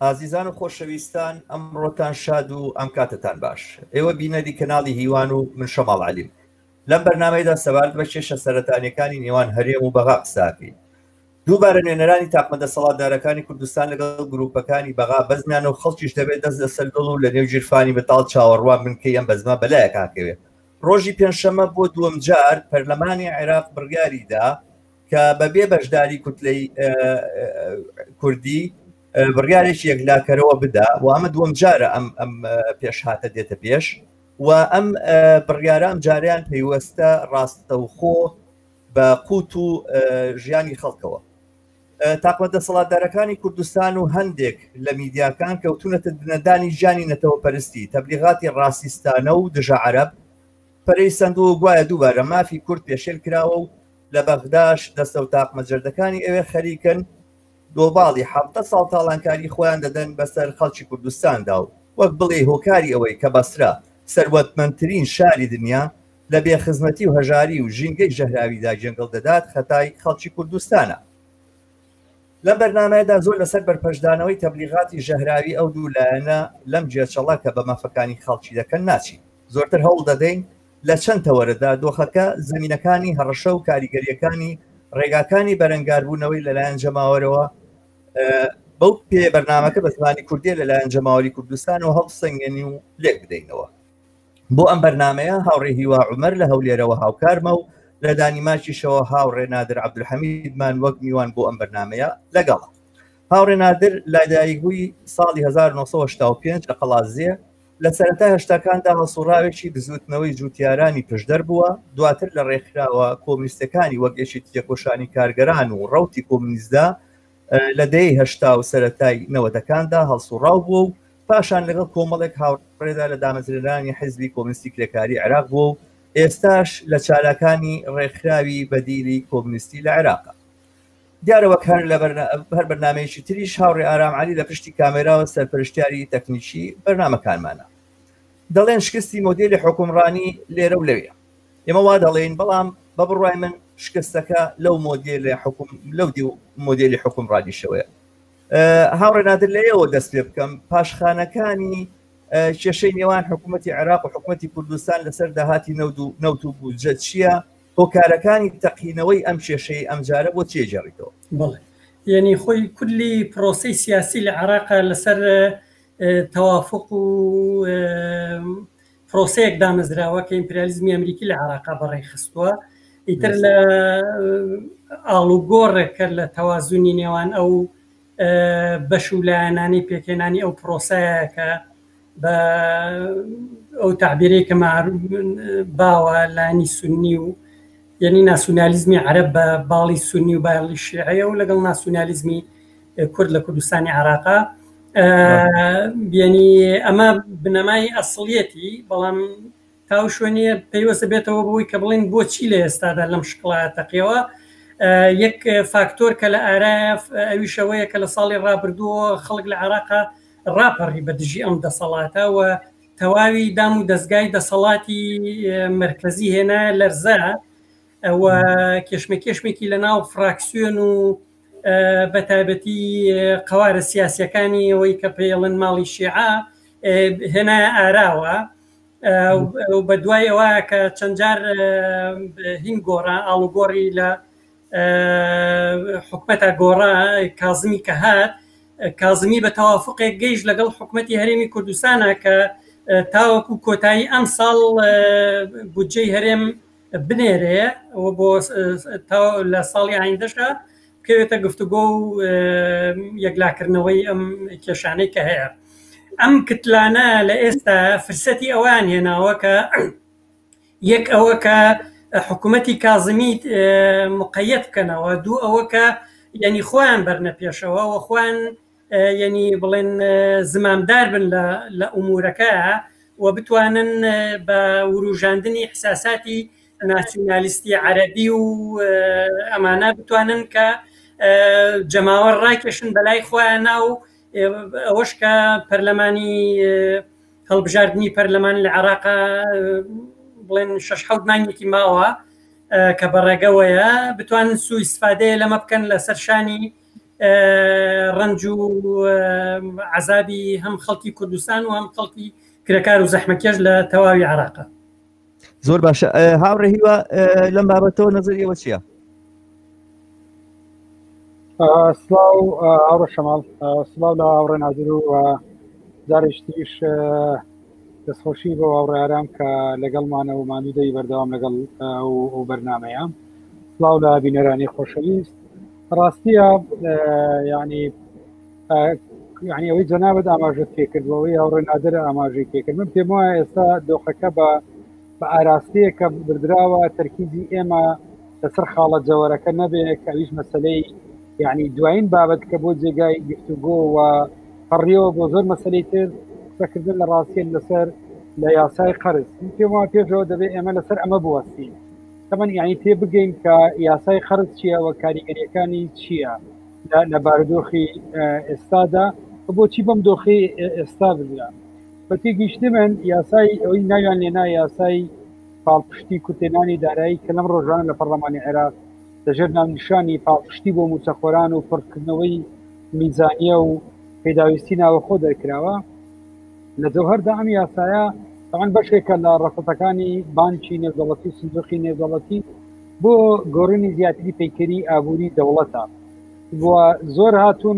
ئازیزان و خۆشەویستان ئەمڕۆتان شاد و ئەم کاتەتان باش. ئێوە بینەری کەناڵی هیوان و من شەماڵ عەلیم. لەم بەرنامەیەدا سەبارەت بە کێشە سەرەتانیەکانی نێوان هەرێم و بەغا قسە ئەکەین. دووبارە نوێنەرانی تاقمە دەسەڵاتدارەکانی کوردستان لەگەڵ گروپەکانی بەغا بەزمیانە و خەڵکیش دەبێت دەست لەسەر دڵ و لە نێو گیرفانی بەتاڵ چاوەڕوان بن کەی ئەم بەزمە بەلایەکا کەوێ. ڕۆژی پێنجشەممە بۆ دووەم جار پەرلەمانی عێراق بڕیاری دا کە بەبێ بەشداری کوتلەی کوردی بڕیارێکی یەکلاکەرەوە بدا و ئەمە دووەم جارە ئەم ئەم پێشهاتە دێتە پێش و ئەم بڕیارە ئەم جاریان پەیوەستە ڕاستەوخۆ بە قوت و ژیانی خەڵکەوە. تاقمە دەسەڵاتدارەکانی کوردستان و هەندێک لە میدیاکان کەوتونەتە دنەدانی ژیانی نەتەوەپەرستی، تەبلیغاتی ڕاسیستانە و دژە عەرەب پەرەی سەندووە و گوایە دووبارە مافی کورد پێشێل کراوە و لە بەغداش دەستە و تاقمە جەردەکانی ئەوێ خەریکن دۆباڵی 17 ساڵ تاڵانکاری خۆیان دەدەن بەسەر خەڵکی کوردستاندا و وەک بڵێی هۆکاری ئەوەی کە بەسرە سەروەتمەندترین شاری دنیا لە بێ خزمەتی و هەژاری و ژینگەی ژەهراویدا گێنگڵ دەدات خەتای خەڵکی کوردستانە. لەم بەرنامەیەدا زۆر لەسەر بەرپەرچدانەوەی تەبلیغاتی ژەهراوی ئەو دوو لایەنە لەم گێچەڵە کە بە مافەکانی خەڵکی دەکەن ناچین. زۆرتر هەوڵ دەدەین لە چەند تەوەرەدا دۆخەکە، زەمینەکانی هەڕەشە و کاریگەرییەکانی، ڕێگاکانی بەرەنگاربوونەوەی لەلایەن جەماوەرەوە بەو پێیە بەرنامەکە بە زمانی کوردیە لەلایەن جەماوەری کوردستانەوە هەڵبسەنگێنین و لێک بدەینەوە. بۆ ئەم بەرنامەیە هاوڕێ هیوا عومەر لە هەولێرەوە هاوکارمە و لە دانیمارکیشەوە هاوڕێ نادر عەبدولحەمیدمان وەک میوان بۆ ئەم بەرنامەیە لەگەڵە. هاوڕێ نادر لەدایکبووی ساڵی 1985 لە قەڵادزێ، لە سەرەتای هەشتاکاندا هەڵسوڕاوێکی بزووتنەوەی جووتیارانی پشدەر بووە، دواتر لە ڕێکخراوە کۆمونیستەکانی وەک یەکێتی تێکۆشانی کارگەران و ڕەوتی کۆمونیستدا لە دەیەی هەشتا و سەرەتای نەوەدەکاندا هەڵسوڕاو بووە و پاشان لەگەڵ کۆمەڵێک هاوڕێدا لە دامەزرێنەرانی حیزبی کۆمونیستی کرێکاری عێراق بووە و ئێستاش لە چالاکانی ڕێکخراوی بەدیلی کۆمونیستی لە عێراقە. دیارە وەک هەر لە هەر بەرنامەیەکی تریش هاوڕێ ئارام عەلی لە پشتی کامێراوە سەرپەرشتیاری تەکنیکی بەرنامەکانمانە. دەڵێن شکستی مۆدێلی حوکمڕانی لێرە و لەوێ. ئێمە وا دەڵێین، بەڵام بە بڕوای من شکستەکە لەو مۆدێلە حوکم لەو دیو مۆدێلی حوکمڕانیشەوەیە. هاوڕێ نادر لە ئێوە دەست پێ بکەم، پاشخانەکانی کێشەی نێوان حکوومەتی عێراق و حکوومەتی کوردستان لەسەر داهاتی نەوت و نەوت و بودجە چییە؟ هۆکارەکانی تەقینەوەی ئەم کێشەی ئەمجارە بۆ چیە گێڕیتەوە؟ بەڵێ یعنی خۆی کولی پرۆسەی سیاسی لە عێراق لەسەر تەوافق و پرۆسەیەک دامەزراوە کە ئیمپریالیزمی ئەمریکی لە عێراقا بەڕێ خستووە ئیتر لە ئاڵوگۆڕێکە لە تەوازنی نێوان ئەو بەش و لایەنانی پێکهێنانی ئەو پرۆسەیە کە بە ئەو تعبیرەی کە باوە لانی سنی و یعنی ناسیونالیزمی عەرەب بە باڵی سنی و باڵی شیعەیە و لەگەڵ ناسیونالیزمی کورد لە کوردستانی عراقا یعنی ئەمە بنەمای ئەسڵیەتی بەڵام تاو شوێنیە پەیوەستە بێتەوە بۆی کە بڵین بۆچی لە ئێستادا لەم شکڵایە تەقیەوە یەک فاکتۆر کە لە ئارایە ئەویشەوەیە کە لە ساڵی ڕابردووە خەڵک لە عێراقا ڕاپەڕی بە دژی ئەم دەسەڵاتە و تەواوی دام و دەستگای دەسەڵاتی مرکزی هێنا لەرزە و کێشمەکێشمێکی لە ناو فراکسیۆن و بە تایبەتی قوارە سیاسەکانی ئەوەی کە پێڵن ماڵی شیعە هێنایە ئاراوە بە دوای ئەوە کە چەند جار هین گۆڕا ئاڵوگۆڕی لە حکومەتە گۆڕا کازمی کە هات کازمی بە تەوافقێک گەیشت لەگەڵ حکومەتی هەرێمی کوردستانە کە تاوەکو کۆتایی ئەم ساڵ بودجەی هەرێم بنێرێ و بۆ لە ساڵی ئایندەشە بکەوێتە گفتوگۆ و یەکلاکردنەوەی ئەم کێشانەی کە هەیە ئەم کتلانە لە ئێستا فرسەتی ئەوان هێناوە کە یەک ئەوە کە حکوومەتی کازمی مقەیەت بکەنەوە دوو ئەوە کە یعنی خۆیان بەرنە پێشەوە و خۆیان یعنی بڵێن زمامدار بن لە ئومورەکە و بتوانن بە وروژاندنی احساساتی ناسیونالیستی عەربی و ئەمانە بتوانن کە جەماوەر ڕاکێشن بەلای خۆیان و ئەوەش کە پەرلەمانی هەڵبژاردنی پەرلەمان لە عێراقا بڵێن شەش حەوت مانگێکی ماوە کە بەڕێگەوەیە بتوانن سوو ئیسفادەیە لەمە بکەن لەسەر شانی ڕەنج و عەزابی هەم خەڵکی کوردستان و هەم خەڵکی کرێکار و زەحمەکێش لە تەواوی عێراقە. زۆر باشە هاوڕێ هیوا لەم بابەتەوە نەزەری ئێوە چییە؟ سڵاو هاوڕێ شەماڵ سڵاو لە هاوڕێ نادر و جارێکتریش دەستخۆشی بۆ هاوڕێ ئارام کە لەگەڵمانە و ماندوو دەی بەردەوام لەگەڵ ئەو بەرنمەیە سڵاو لە بینەرانی خۆشەویست ڕاستیە یعنی یعنی ئەوەی جەنابەت ئاماژەت پێکرد ئەوەی هاوڕێ نادر ئاماژەی پێکرد من پێم وایە ئێستا دۆخەکە بە بە ئاراستەیەکە بردراوە تەرکیزی ئێمە لەسەر خاڵە جەوەرەکە نەبێ کە ئەویش مەسلەی یعنی دوایین بابەت کە بۆ جێگای گفتوگۆ و پەڕیەوە بۆ زۆر مەسلەی تر قسەکردن لە ڕاستیە لەسەر لە یاسای قەرز پێم وایە پێشەوە دەبێت ئێمە لەسەر ئەمە بوەستین تەمەن یعنی تێ بگەین کە یاسای قەرز چییە و کاریگەریەکانی چییە لە بارودۆخی ئێستادا بۆچی بەم دۆخی ئێستا بدرا بە تێگەیشتنی من یاسای ئەوەی ناویان لێنا یاسای پاڵپشتی کورتێنانی دارایی کە لەم ڕۆژانە لە پەرلەمانی عێراق لەژێر ناونیشانی پاڵپشتی بۆ مووچەخۆران و پڕکردنەوەی میزانیە و پێداویستی ناوەخۆ دەرکراوە لە جەوهەردا ئەم یاسایە تەعەن بەشێکە لە ڕەفەتەکانی بانکی نێودەوڵەتی و سندوقی نێودەوڵەتی بۆ گۆڕینی زیاتری پەیکەری ئابووری دەوڵەتە و زۆر هاتوون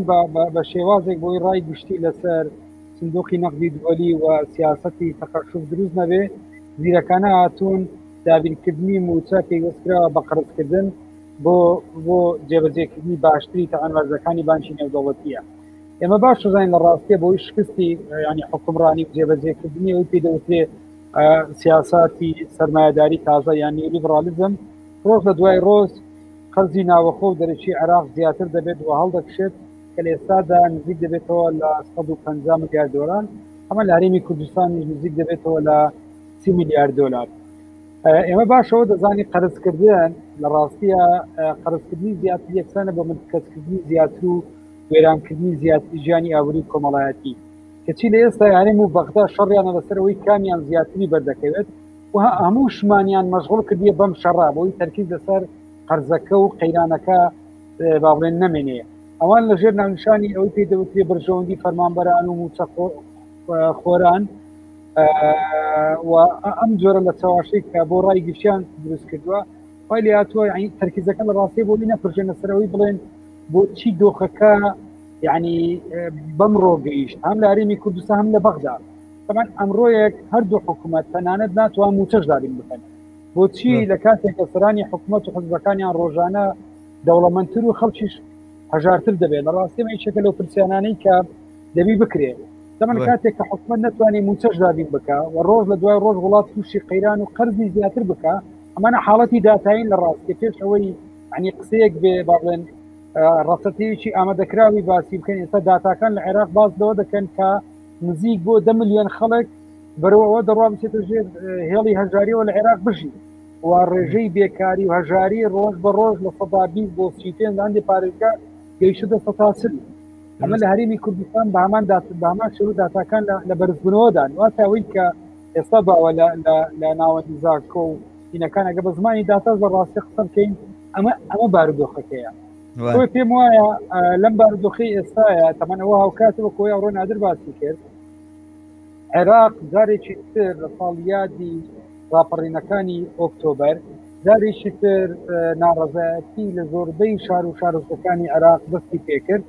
بە شێوازێک بۆی ڕای گشتی لەسەر سندوقی نەقدی دووەلی و سیاسەتی تەقەشوف دروست نەبێ زیرەکانە هاتوون دابینکردنی مووچە پەیوەستکراوە بە قەرزکردن بۆ بۆ جێبەجێکردنی باشتری تەعەن مەرجەکانی بانکی نێودەوڵەتیە ئێمە باش دەزانین لە ڕاستیە بۆی شکستی ینی حکومڕانی و جێبەجێکردنی ئەوی پێ دەوترێ سیاساتی سەرمایەداری تازە یان نیولیبرالیزم ڕۆژ لە دوای ڕۆژ قەرزی ناوەخۆ و دەرەکی عێراق زیاتر دەبێت و هەڵدەکشێت کە لە ئێستادا نزیک دەبێتەوە لە 150 ملیار دۆلار ئەمە لە هەرێمی کوردستانیش نزیک دەبێتەوە لە 30 ملیار دۆلار ئێمە باشەوە دەزانی قەرزکردن لە ڕاستیە قەرزکردنی زیاتر یەکسانە بە ملکەچکردنی زیاتر و وێرانکردنی زیاتری ژیانی ئابووری و کۆمەڵایەتی کەچی لە ئێستا هەرێم و بەغدا شەڕیانە لەسەر ئەوەی کامیان زیاتری بەردەکەوێت و هەموو شمانیان مەشغوڵ کردیە بەم شەڕە بۆی تەرکیز لەسەر قەرزەکە و قەیرانەکە با بڵێن نەمێنێ ئەوان لە ژێر ناونیشانی ئەوەی پێی دەوترێ بەرژەوەندی فەرمانبەران و موچە خۆران و ئەم جۆرە لە چەواشەی کە بۆ ڕای گشتیان دروست کردووە وای لێ هاتووە یعنی تەرکیزەکە لە ڕاستی بۆ نەپرژێنە سەرەوەی بڵێن بۆچی دۆخەکە یعنی بەم ڕۆگەیشت هەم لە هەرێمی کوردستان هەم لە بەغدا طبعا ئەمڕۆیەک هەردوو حکوومەت تەنانەت ناتوان موچەش دابین بکەن بۆچی لە کاتێک کە سەرانی حکوومەت و حزبەکانیان ڕۆژانە دەوڵەمەندتر و خەڵکیش هەژارتر دەبێت لە ڕاستی ئەمە یەکێکە لەو پرسیارانەی کە دەبی بکرێت دەمن کاتێک کە حکومت نەتوانێت موچەش دابین بکە و ڕۆژ لە دوای ڕۆژ وڵات تووشی قەیران و قەرزی زیاتر بکە ئەمانە حاڵەتی داتاین لە ڕاستی پێش ئەوەی ئەنی قسەیەک بێ با بڵێن ڕەسەتەیەکی ئامادەکراوی باسی بکەن ئێستا داتاکان لە عێراق باس لەوە دەکەن کە نزیک بۆ دە ملیۆن خەڵک بەرەو ئەوە دەڕوا بچێتە ژێر هێڵی هەژاریەوە لە عێراق بژی و ڕێژەی بێکاری و هەژاری ڕۆژ بە ڕۆژ لە 20 بۆ 35 لە هەندێک پارێزگا گەیشتە 40. ئەمە لە هەرێمی کوردستان بە هەمان دات بە هەمان شێوە داتاکان لە بەرزبوونەوەدان واتە ئەوەی کە ئێستا باوە لە ناوەندی زانکۆ و هینەکان ئەگە بە زمانی داتا لە ڕاستی قسە بکەین ئەمە ئەمە بارودۆخەکەیە بۆیە پێم وایە لەم بارودۆخی ئێستاە تەمەن ئەوە هاوکات وەک ئەوەی ئەوڕۆ نادر باسی کرد عێراق جارێکی تر لە ساڵیادی ڕاپەڕینەکانی ئۆکتۆبەر جارێکی تر ناڕەزایەتی لە زۆربەی شار و شارۆچکەکانی عێراق دەستی پێکرد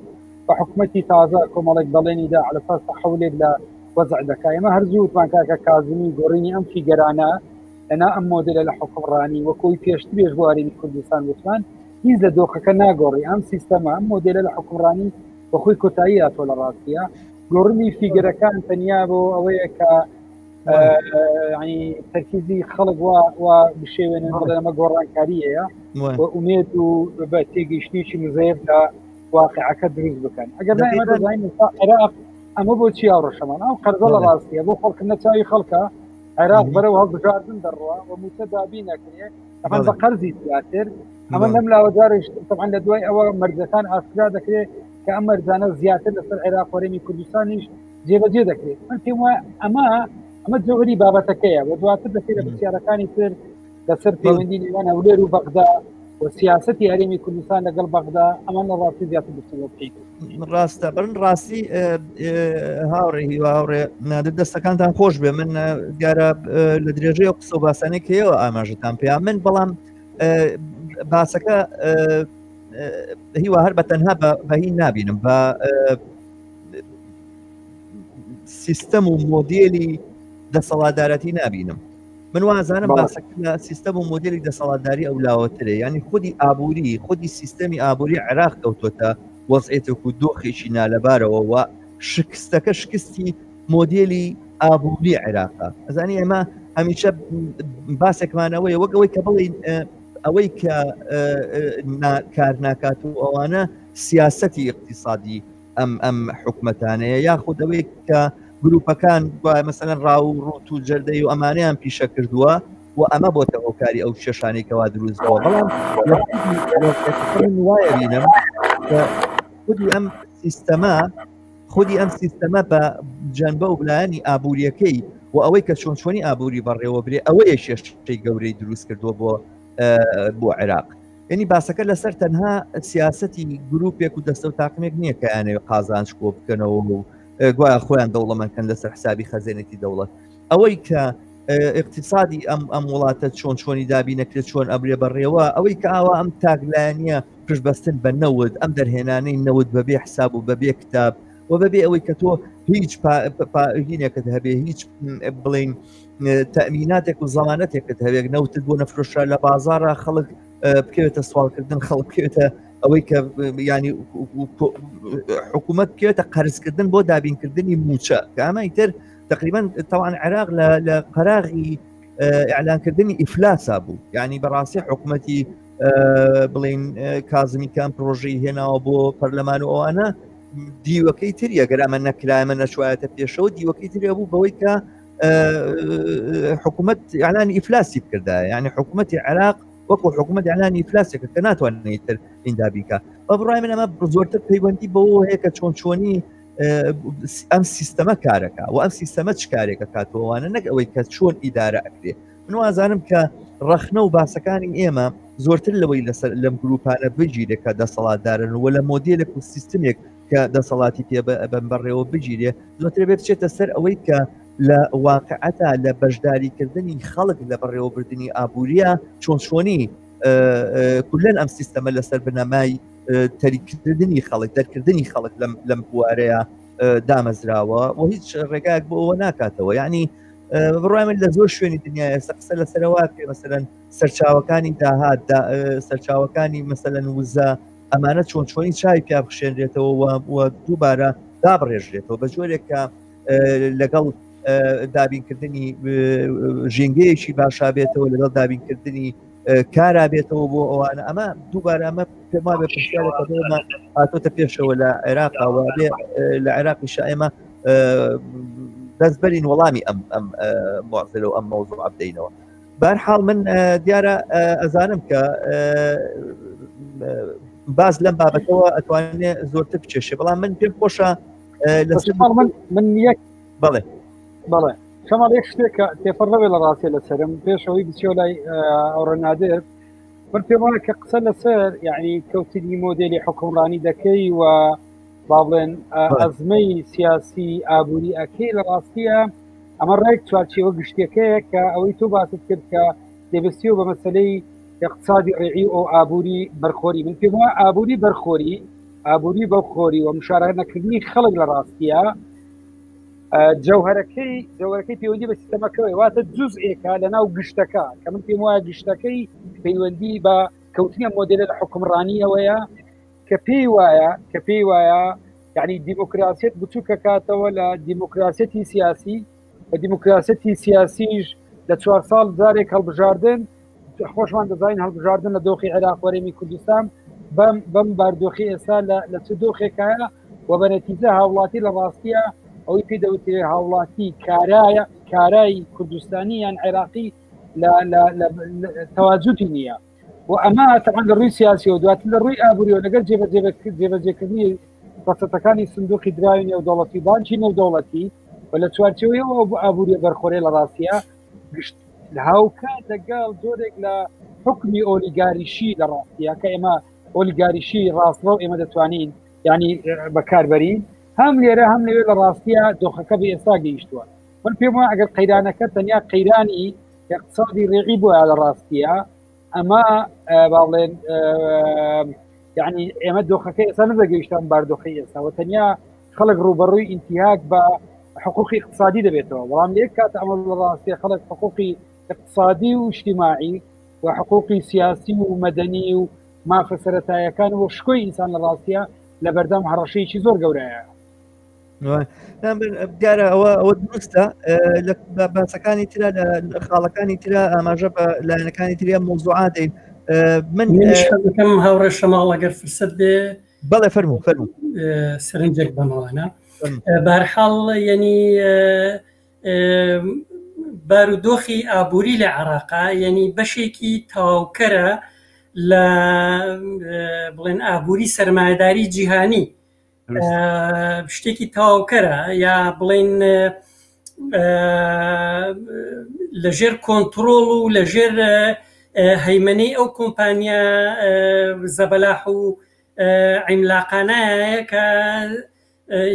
بە حکومەتی تازە کۆمەڵێک بەڵێنیدا على اساس تحولێک لە وەزع دەکا ئێمە هەر زوو وتمان کاکە کازمی گۆڕینی ئەم فیگەرانە لەنا ئەم مۆدلە لە حکومڕانی وەکۆی پێشترێش بۆ هەرێمی کوردستان وتمان هیچ لە دۆخەکە ناگۆڕی ئەم سیستەمە ئەم مۆدلە لە حکومڕانی بەخۆی کۆتایی هاتووە لە ڕاستیە گۆڕنی فیگەرەکان تەنیا بۆ ئەوەیە کە ینی تەرکیزی خەڵک وا وا بشێوێنن بڵێن ئەمە گۆڕانکاریەیە و ئومێد و بە تێگەیشتنێکی مزەیەف لە واقعەکە دروست بکەن ئەگەر ئێمە دەزانین ئێستا عێراق ئەمە بۆ چی هاوڕەشەمان ئەو قەرزە لە ڕاستیە بۆ خۆڵکردنە چاوی خەڵکە عێراق بەرەو هەڵبژاردن دەڕوا و موچە دابین نەکرێ ئەمە بە قەرزی زیاتر ئەمە لەم لاوە جارێک طبعا لە دوای ئەوە مەرجەکان ئاشکرا دەکرێت کە ئەم مەرجانە زیاتر لەسەر عێراق هەرێمی کوردستانیش جێبەجێ دەکرێت من پێم وایە ئەمە ئەمە جەوهری بابەتەکەیە و دواتر دەکرێت لە پرسیارەکانی تر لەسەر پەیوەندی نێوان هەولێر و بەغدا و سیاستی هەرێمی کوردستان لەگەڵ بەغدا ئەمان لە ڕاستی زیاتر گفتوگۆ بکەین. ڕاستە بەرن ڕاستی هاوڕێ هیوا هاوڕێ نادر دەستەکانتان خۆش بێ من دیارە لە درێژەی ئەو قسە و باسانەی کە ئێوە ئاماژەتان پێیان من بەڵام باسەکە هیوا هەر بە تەنها بەهی نابینم بە سیستەم و مۆدیلی دەسەڵاتدارەتی نابینم من وازانم باسەکە لە سیستەم و مۆدیلی دەسەڵاتداری ئەو لاوەترێ ینی خودی ئابووری خودی سیستەمی ئابووری عێراق کەوتۆتە وەزعێتێک و دۆخێکی نالەبارەوە و شکستەکە شکستی مۆدیلی ئابووری عێراقە ئەزانی ئێمە هەمیشە باسێکمانەوەی وەک ئەوەی کە بڵین ئەوەی کە کار ناکات و ئەوانە سیاستی اقتصادی ئەم ئەم حکومەتانەیە یاخود ئەوەی کە گروپەکان مەسەلەن ڕاو و ڕوت و جەردەی و ئەمانەیان پیشە کردووە و ئەمە بۆتە هۆکاری ئەو کێشانەی کەوا دروست بووە بەڵام من وایە بینم خودی ئەم سیستەمە خودی ئەم سیستەمە بە جەنبە و بلایەنی ئابوووریەکەی و ئەوەی کە چۆن چۆنی ئابووری بەڕێوە برێ ئەوەیە کێشەی گەورەی دروست کردووە بۆ بۆ عێراق یعنی باسەکە لەسەر تەنها سیاستی گروپێک و دەستە و تاقمێک نییە کە یانەوە قازانج کۆ بکەنەوە و گوایە خۆیان دەوڵەمەندکەن لەسەر حسابی خەزێنێتی دەوڵەت ئەوەی کە اقتصادی ئەم ئەم وڵاتە چۆن چۆنی دابی نەکرێت چۆن ئەبرێ بەڕێوە ئەوەی کە ئاوا ئەم تاگلایەنیە پشتبەستن بە نەوت ئەم دەرهێنانەی نەوت بەبێ حساب و بەبێ کتاب و بەبێ ئەوەی کە تۆ هیچ هینێکت هەبێ هیچ بڵین تەمیناتێک و زەمانەتێکت هەبێک نەوتت بۆ نەفرۆشرا لە بازارە خەڵک بکەوێتە سوالکردن خەڵک بکەوێتە ئەوەی کە ینی حکوومەت بکەوێتە قەرزکردن بۆ دابینکردنی موچە کە ئەمە ئیتر تقریبا تاوان عێراق لە قەراغی ئەلانکردنی ئیفلاسا بوو یعنی بەڕاستی حکوومەتی بڵین کازمی کام پرۆژەی هێناوە بۆ پەرلەمان و ئەوانە دیوەکەی تری ئەگەر ئەمە نەکرایمە نەچوایەتە پێشەوە دیوەکەی تری بوو بەوەی کە حکوومەت ئەلانی ئیفلاسی بکردایە یعنی حکوومەتی عێراق وەکو حکوومەت ئەلانی ئیفلاسێکە کە ناتوانێت تر ئیندا بیکە بە بڕای من ئەمە زۆرتر پەیوەندی بەوە هەیە کە چۆن چۆنی ئەم سیستەمە کارەکە و ئەم سیستەمە چ کارێکە کاتەوەوانە نەک ئەوەی کە چۆن ئیدارە ئەکرێ من وازانم کە ڕەخنە و باسەکانی ئێمە زۆرتر لەوەی لەسەر لەم گروپانە بگیرێت کە دەسەڵاتدارن و لە مۆدیلێک و سیستمێک کە دەسەڵاتی پێ بەم بەڕێوە بگیرێ زۆرتر بێ بچێتە سەر ئەوەی کە لە واقعەتا لە بەشداریکردنی خەڵک لە بەڕێوەبردننی ئابووریە چۆن چۆنی کولەن ئەم سیستەمە لەسەر بنەمای تەریکردنی خەڵک دەرکردنی خەڵک لەم بوارەیە دامەزراوە و هیچ ڕێگایەک بۆ ئەوە ناکاتەوە یعنی بڕای من لە زۆر شوێنی دنیا ئێستا قسە لەسەرەوە پێ مەسەرەن سەرچاوەکانی داهات سەرچاوەکانی مەسەلەن وزە ئەمانە چۆن چۆنی چای پیا بخشێنرێتەوە و دووبارە دابڕێژرێتەوە بە جۆرێک کە لەگەڵ دابینکردنی ژینگەیەکی باشا بێتەوە لەگەڵ دابینکردنی کارا بێتەوە بۆ ئەوانە ئەمە دووبارە ئەمە پێما بێ پرسیارێکە بۆمە هاتۆتە پێشەوە لە عێراقەوە بێ لە عێراقیش ئێمە دەست بەرین وەڵامی ئەم ئەم معزلە و ئەم مەوزوع بدەینەوە بارحاڵ من دیارە ئەزانم کە باز لەم بابەتەوە ئەتوانێ زۆرتر بچێشێ بەڵام من پێم خۆشە لەسەر من من یەک بەڵێ بەڵێ شەماڵ یەک شتێک کە تێپەڕ نەبێ لە ڕاستێ لەسەرم پێشەوەی بچێ لای ئەوڕە نادر من پێم وایە کە قسە لەسەر یعنی کەوتنی مۆدێلی حکومڕانی دەکەی و با بڵێن ئەزمەی سیاسی ئابووری ئەکەی لە ڕاستیە ئەمە ڕێک چوارچێوە گشتیەکەیە کە ئەوەی تۆ باست کرد کە دەبستیەوە بە مەسلەی اقتصادی ڕێعی و ئابووری بەرخۆری من پێم وایە ئابووری بەرخۆری ئابووری بەخۆری و مشارە نەکردنی خەڵک لە ڕاستیە جەوهرەکەی جەوەرەکەی پەیوەندی بە سیستەمەکەوەی واتە جزئێکە لە ناو گشتەکە کە من پێم وایە گشتەکەی پەیوەندی بە کەوتنی ئەم مۆدێلە لە حکومڕانیەوەیە کە پێی وایە کە پێی وایە یعنی دیموکراسیەت بچووکەکاتەوە لە دیموکراسیەتی سیاسی و دیموکراسیەتی سیاسیش لە چوار ساڵ جارێک هەڵبژاردن خۆشمان دەزانین هەڵبژاردن لە دۆخی عێراق وەرێمی کوردستان بەم بەم باردۆخی ئێستا لە چ دۆخێکایە و بە نەتیجە هاوڵاتی لە ڕاستیە ئەوەی پێ دەوترێ هاوڵاتی کارایە کارای کوردستانی یان عێراقی لە تەواجودی نییە و ئەمە تەعاان لە ڕووی سیاسی و دواتر لە ڕووی ئابووری و لەگەر جێبەجێکردنی ڕەسەتەکانی سندوقی دراوی نێودەوڵەتی بانکی نێودەوڵەتی و لە چوارچێوەی ئەو ئابووریە بەرخۆرێ لە ڕاستیە گشت هاوکات لەگەڵ جۆرێک لە حکمی ئۆلیگاریشی لە ڕاستیە کە ئێمە ئۆلیگاریشی ڕاستڕەو ئێمە دەتوانین ینی بەکاربەرین هەم لێرە هەم لەوێ لە ڕاستیە دۆخەکە بە ئێستا گەیشتووە من پێم وایە ئەگەر قەیرانەکە تەنیا قەیرانی اقتصادی ڕێعی بۆە لە ڕاستیە ئەمە با بڵێن یعنی ئێمە دۆخەکە ئێستا نەدەگەیشتان باردۆخی ئێستاوە تەنیا خەڵک ڕوبەڕووی ئینتیهاک بە حقوقی اقتصادی دەبێتەوە بەڵام لە یەک کات ئەمە لە ڕاستیە خەڵک حقوقی اقتصادی و اجتماعی و حقوقی سیاسی و مەدەنی و مافە سەتایەکان و شکۆی ئینسان لە ڕاستیە لە بەردەم هەڕەشەیەکی زۆر گەورەیە. دیارە ئەوە ئەوە دروستە لە باسەکانی تررا لە خاڵەکانی تررا ئاماژە بە لایەنەکانی تریا مۆزوعاتین من دەکەم هاوڕێ شەماڵ ئەگەر فرسەت بێ بەڵێ فەرمو فەرمو سەرنجێک بەمەوانە بارحاڵ یعنی بارودۆخی ئابووری لە عراقا یعنی بەشێکی تەواوکەرە لە بڵێن ئابووری سەرمایهداری جیهانی شتێکی تەواوکەرە یا بڵین لەژێر کۆنتترۆڵ و لەژێر هەیمنەی ئەو کۆمپانیا زەبەلاح و عیملاقانایە کە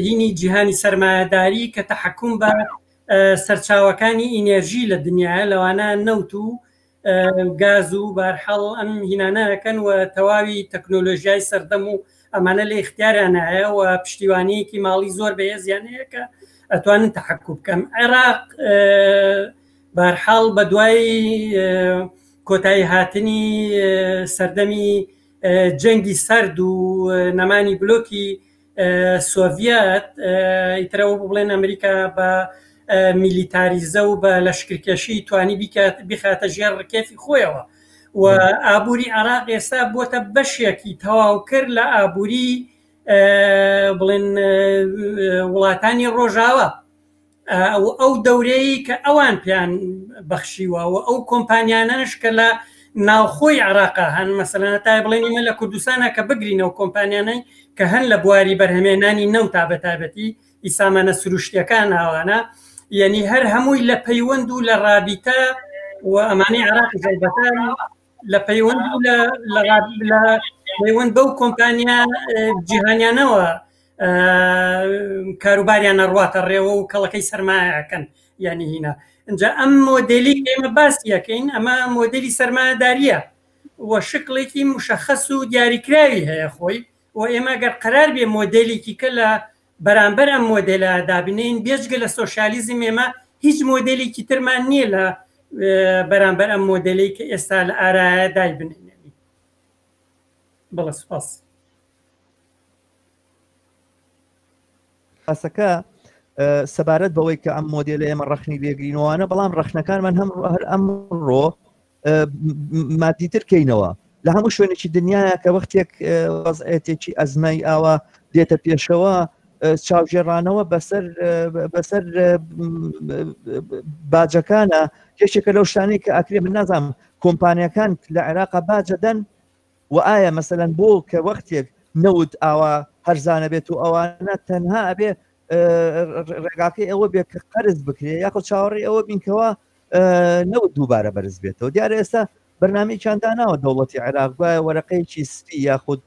هینی جیهانی سەرمایەداری کە تەحکوم بە سەرچاوەکانی ئینێرژی لە دنیاە لەوانە نەوت و گاز و بارحاڵ ئەم هینانە ئەکەن و تەواوی تەکنۆلۆژیای سەردەم و ئەمانە لە ئیختیاریانایە و پشتیوانیەکی ماڵی زۆر بەهێزیان هەیە کە ئەتوانن تەحەکو بکەن. عێراق بارحاڵ بە دوای کۆتایی هاتنی سەردەمی جەنگی سەرد و نەمانی بلۆکی سۆڤیەت ئیترەوە بڵێن ئەمریکا بە میلیتاریزە و بە لەشکرکێشی توانی بیکات بخاتە ژێر ڕکێفی خۆیەوە و ئابووری عراق ئێستا بۆتە بەشێکی تەواوکرد لە ئابووری بڵێن وڵاتانی ڕۆژاوا ئەو دەورەیە کە ئەوان پێیان بەخشیوە و ئەو کۆمپانیانەش کە لە ناوخۆی عراقا هەن مەسەلەن تا بڵێن ئمە لە کوردستانە کە بگرینەوە کۆمپانیانەی کە هەن لە بواری بەرهەمێنانی نەوتا بە تایبەتی ئی سامانە سروشتیەکان ئاوانە یعنی هەر هەمووی لە پەیوەند و لە ڕابیتە و ئەمانەی عراق زەلبەتە لە پەیوەند و لە پەیوەند بەو کۆمپانیا جیهانیانەوە کاروباریان نەڕواتە ڕێوە و کەڵەکەی سەرمایەکەن یعنی هینا اینجا ئەم مۆدلی ئێمە باسی یەکەین ئەمە مۆدلی سەرمایەداریە و شکڵێکی مشخص و دیاریکراوی هەیە خۆی و ئێمە گەر قرار بێ مۆدلێکی کە لە بەرامبەر ئەم مۆدێلە دابنێین، بێجگە لە سۆشیالیزم ئێمە هیچ مۆدێلێکی ترمان نییە لە بەرامبەر ئەم مۆدێلەی کە ئێستا لە ئارایە دایبنێین. بەڵێ سوپاس. باسەکە سەبارەت بەوەی کە ئەم مۆدێلە ئێمە ڕەخنی لێگرینەوەوانە بەڵام ڕەخنەکانمان هەم هەر ئەمڕۆ مادیتر کەینەوە لە هەموو شوێنێکی دنیاە کە وەختێک وەزعێتێکی ئەزمای ئاوا دێتە پێشەوە چاوگێڕانەوە بەسەر بەسەر باجەکانە یەکێکە لەو شتانەی کە ئەکرێ من نازانم کۆمپانیەکان لە عێراقا باجەدەن و ئایا مەسەلەن بۆ کە وەختێک نەوت ئاوا هەرزانە بێت و ئەوانە تەنها ئەبێ ڕێگاکەی ئەوە بێت کە قەرز بکرێ یاخۆ چاوەڕێی ئەوە بینکەوە نەوت دووبارە بەرز بێتەوە دیارە ئێستا بەرنمەیەکیان داناوە دەوڵەتی عێراق گوایە وەرەقەیەکی سپی یاخود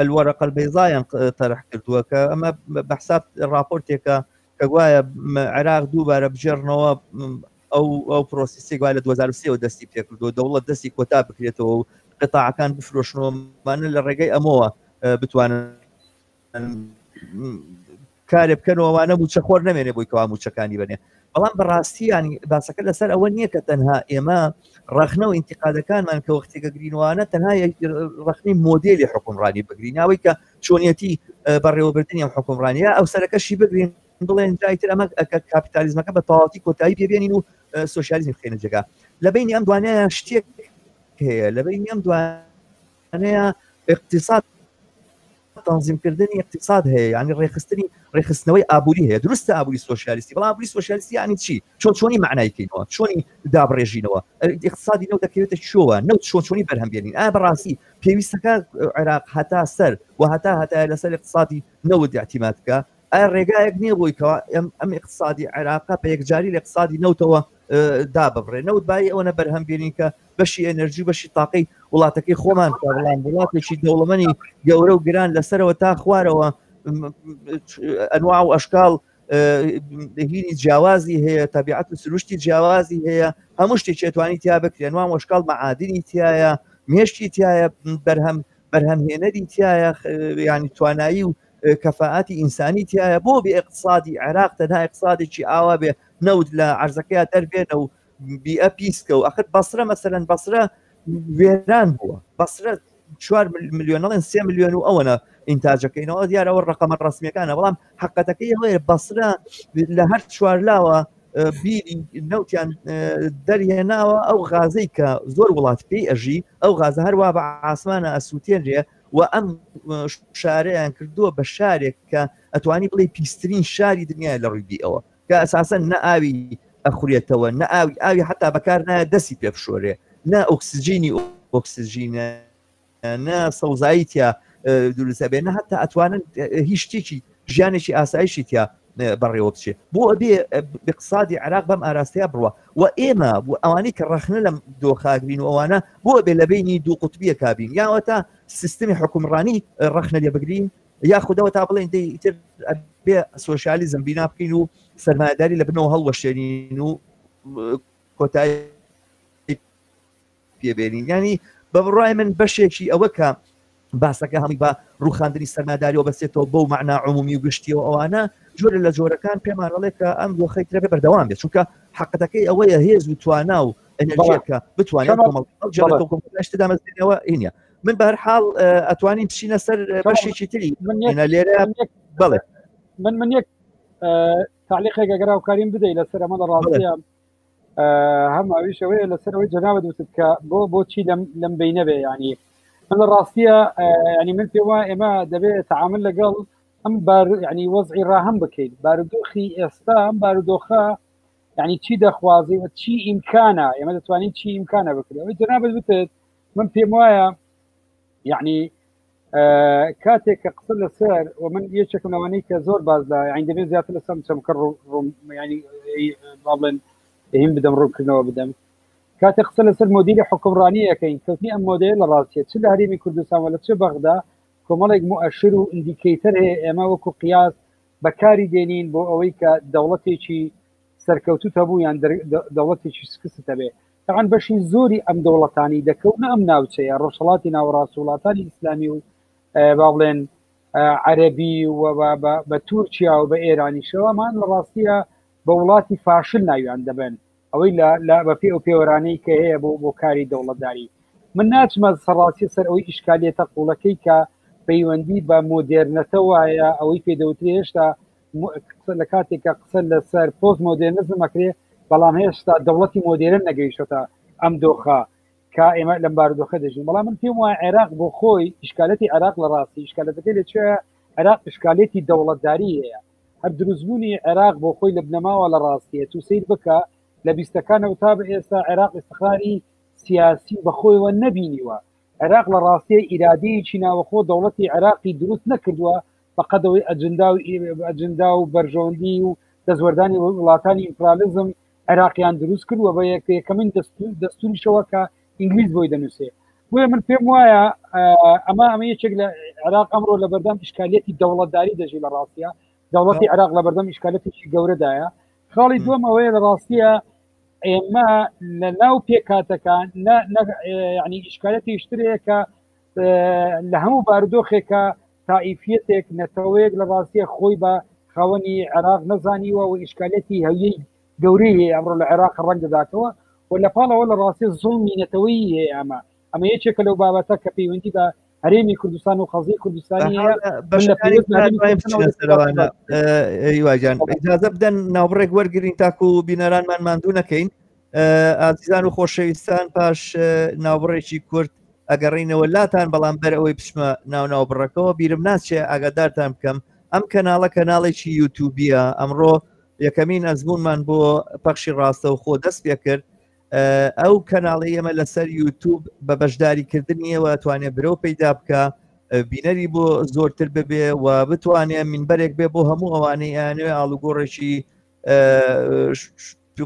الورقە البيضایان تەرح کردووە کە ئەمە بە حساب راپۆرتێکە کە گوایە عێراق دووبارە بگێڕنەوە ئەو ئەو پرۆسیسی گوایە لە 2023 دەستی پێکردووە دەوڵەت دەستی کۆتا بکرێتەوە و قطاعەکان بفرۆشنەوەمانە لە ڕێگەی ئەمەوە بتوانن کارێ بکەن و ئەوانە موچەخۆر نەمێنێ بۆی کەوا موچەکانی بنێ بەڵام بەڕاستی ینی باسەکە لەسەر ئەوە نییە کە تەنها ئێمە ڕەخنە و ئینتیقادەکانمان کە وەختێکە گرینوانە تەنها ڕەخنەی مۆدێلی حکومڕانی بگرین ئەوەی کە چۆنیەتی بەڕێوەبردنی ئەم حکومڕانیە ئەو سەرەکەشی بگرین بڵێن جایتر ئەمە کاپیتالیزمەکە بە تەواوەتی کۆتایی پێبێنین و سۆسیالیزم بخەینە جێگا لە بینی ئەم دوانەیە شتێک هەیە لە بینی ئەم دوانەیە اقتصاد تەنزیمکردنی اقتصاد هەیە یعنی ڕێکخستنی ڕێکخستنەوەی ئابووری هەیە دروستە ئابووری سۆسیالیستی بەڵام ئابووری سۆسیالیستی یعنی چی چۆن چۆنی معنای کەینەوە چۆنی دابڕێژینەوە اقتصادی نەوت دەکەوێتە چۆوە نەوت چۆن چۆنی بەرهەم بێنین ئایا بەڕاستی پێویستەکە عێراق هەتا سەر و هەتا هەتا لەسەر اقتصادی نەوت اعتماد بکە؟ ئایا ڕێگایەک نییە بۆی کەوا ئەم اقتصادی عێراقە بە یەکجاری لە اقتصادی نەوتەوە داببڕێ؟ نەوت بایی ئەوەنە بەرهەم بێنین کە بەشی ئەنەرژی و بەشی تاقی وڵاتەکەی خۆمان کە بەڵام وڵاتێکی دەوڵەمەنی گەورە و گران لەسەرەوە تا خوارەوە ئەنوا و ئەشکال هینی جیاوازی هەیە، تەبیعەت و سروشتی جیاوازی هەیە، هەموو شتێکی ئەتوانی تیا بکرێ، ئەنوا و ئەشکال مەعادنی تایە، مێشکی تایە، بەرهەم بەرهەمهێنەری تایە، ینی توانایی و کەفاەتی ئینسانی تایە. بۆ بێ اقتصادی عێراق تەنها اقتصادێکی ئاوا بێ، نەوت لە عەرزەکەیا دەربێنە و بیئە پیسکە و ئەخر بەسرە مەسەلەن بەسرە وێران بووە. بەسرە 4 ملیۆن نەڵێن 3 ملیۆن و ئەوەنە ئینتاجەکەینەوە، دیارەوە ڕقەمە ڕسمیەکانە، بەڵام حقەتەکەی ئەوەیە بەسرە لە هەر چوار لاوە بیری نەوتیان دەرهێناوە. ئەو غازەی کە زۆر وڵات پێی ئەژی، ئەو غازە هەروە بە ئاسمانە ئەسووتێنرێ و ئەم شارەیان کردووە بە شارێک کە ئەتوانی بڵێ پیسترین شاری دنیای لە ڕووی بیئەوە، کە ئەساسەن نە ئاوی ئەخورێتەوە، نە ئاوی ئاوی حتا بەکار نایە دەستی پێ بشۆرێ، نە ئۆکسجینی ئۆکسجینە، نە سەوزایی تیا دروستە بێ، نە حتا ئەتوانن هیچ شتێکی ژیانێکی ئاسایشی تیا بەڕێوە بچێ. بۆ ئەبێ اقتصادی عێراق بەم ئاراستەیە بڕوە؟ و ئێمە ئەوانەی کە ڕەخنە لەم دۆخاگرین و ئەوانە، بۆ ئەبێ لە بینی دوو قوتبیەکا بین؟ یاوە تا سیستمی حکومڕانی ڕەخنە لێ بگرین، یاخودەوە تا بڵێن دەی ئیتر ئەبێ سۆسیالیزم بینا بکەین و سەرمایەداری لە بنەوە هەڵوەشێنین و کۆتایی پێبێنین؟ ینی بە بڕای من بەشێکی ئەوە کە باسەکە هەمووی بە ڕوخاندنی سەرماداریەوە بەسێتەوە بەو معنا عمومی و گشتیەوە، ئەوانە جۆرە لە جۆرەکان پێمان ئەڵێ کە ئەم دۆخەی ترە بەردەوام بێت، چونکە حەقەتەکەی ئەوەیە هێز و توانا و ئەنەرژیەکە بتوانێت کۆمەڵ دامەزرێنەوە. ئینە من بە هەر حاڵ ئەتوانین بچینە سەر بەشێکی تری لێرە. بەڵێ. من یەک تعلیقێک ئەگەر هاوکاریم بدەیت لەسەر ئەمە، لە ڕاستیە هەم ئەویش ئەوەیە لەسەر ئەوەی جەنابت وتت کە بۆ بۆچی لەم بینە بێ. ینی من لە ڕاستیە ینی من پێ وایە ئێمە دەبێت تعامل لەگەڵ ئەم بار ینی وەزعی ڕاهەم بکەین، بارودۆخی ئێستا. ئەم بارودۆخە ینی چی دەخوازی و چی ئیمکانە، ئێمە دەتوانین چی ئیمکانە بکرێت. ئەوەی جەنابت وتت من پێم وایە یعنی کاتێک کە قسە لەسەر و من یەکێکم لەوانەی کە زۆر باز لە یعنی دەبێت زیاتر لەسەر چەمکە ینی با بڵێن هیم بدەم، ڕوونکردنەوە بدەم. کاتێک قسە لەسەر مۆدیلی حکومڕانی ئەەکەین، کەوتنی ئەم مۆدێل لە ڕاستیە چ لە هەرێمی کوردستان و لە چ بەغدا، کۆمەڵێک مؤشر و indicator هەیە ئێمە وەکو قیاس بەکاری دێنین بۆ ئەوەی کە دەوڵەتێکی سەرکەوتوت هەبوو یان دەوڵەتێکی شکست هەبێ. تەعەن بەشی زۆری ئەم دەوڵەتانی دەکەونە ئەم ناوچەیە، ڕۆژهەڵاتی ناوەڕاست، وڵاتانی ئیسلامی و با بڵێن عەربی و بە تورکیا و بە ئێرانیشەوە، مان لە ڕاستیە بە وڵاتی فاشل ناویان دەبن، ئەوەی لە بەپێ ئەو پێوەرانەی کە هەیە بۆ کاری دەوڵەتداری. من ناچمە سەڕاستی سەر ئەوەی ئیشکالیەتە قوڵەکەی کە پەیوەندی بە مۆدێرنەتەوە هەیە، ئەوەی پێدەوترێ هێشتا لە کاتێک کە قسە لەسەر پۆست مۆدێرنزم ئەکرێ، بەڵام هێشتا دەوڵەتی مۆدێرن نەگەیشتە ئەم دۆخە کە ئێمە لەم بارودۆخە دەژین. بەڵام من پێم وایە عێراق بۆ خۆی ئیشکالەتی عێراق لە ڕاستی ئیشکالەتەکەی لە چێ؟ عێراق ئیشکالێتی دەوڵەتداری هەیە. هەر دروستبوونی عێراق بۆ خۆی لە بنەماوە لە ڕاستیە تو سیر بکە لە بیستەکانەوە تا بە ئێستا عێراق ئیستقراری سیاسی بەخۆیەوە نەبینیوە. عێراق لە ڕاستیە ئیرادەیەکی ناوەخۆ دەوڵەتی عێراقی دروست نەکردووە بەقەدەوەی ئەجندا و ئەجندا و بەرژەوەندی و دەستوەردانی وڵاتانی ئیمپرالیزم عێراقیان دروست کردووە، بە یەکەمین دەستوریشەوە کە ئینگلیز بۆی دەنووسێ. بۆیە من پێم وایە ئەمە یەکێک لە عێراق ئەمڕۆ لە بەردەم ئیشکالیەتی دەوڵەتداری دەژی. لە ڕاستیە دەوڵەتی عێراق لە بەردەم ئیشکالەتێکی گەورەدایە. خاڵی دووەم ئەوەیە لە ڕاستیە ئێمە لە ناو پێکاتەکان ینی ئیشکالەتی شترەیە کە لە هەموو بارودۆخێکە تائیفیەتێک، نەتەوەیەک لە ڕاستیە خۆی بە خاوەنی عێراق نەزانیوە و ئیشکالەتی هەویەی گەورەی هەیە ئەمڕۆ لە عێراق ڕەنگ دەداتەوە. و لە پاڵەوە لە ڕاستی زوڵمی نەتەوەیی هەیە. ئەمە یەکێکە لەو بابەتە کە پەیوەندی بە هەرێمی کوردستان و قەزیەی کوردستانی هەیە. هیواجان ئجازە بدەن ناوبڕێک وەرگین تاکو بینەرانمان ماندوو نەکەین. ئازیزان و خۆشەویستان، پاش ناوبڕێکی کورت ئەگەڕینەوە لاتان، بەڵام بەر ئەوەی بچمە ناو ناوبڕەکەەوە بیرم ناچێ ئاگادارتان بکەم ئەم کەناڵە کەناڵێکی یوتیوبیە. ئەمڕۆ یەکەمین ئەزمونمان بۆ پەخشی ڕاستە و خۆ دەست پێ کرد. ئەو کەناڵی ئێمە لەسەر یوتوب بە بەشداریکردنیەوە توانێت برەو پەیدا بکە. بینەری بۆ زۆرتر ببێ و بتوانێ مینبەرێک بێ بۆ هەموو ئەوانەی ئەیانەوێ ئاڵوگۆڕێکی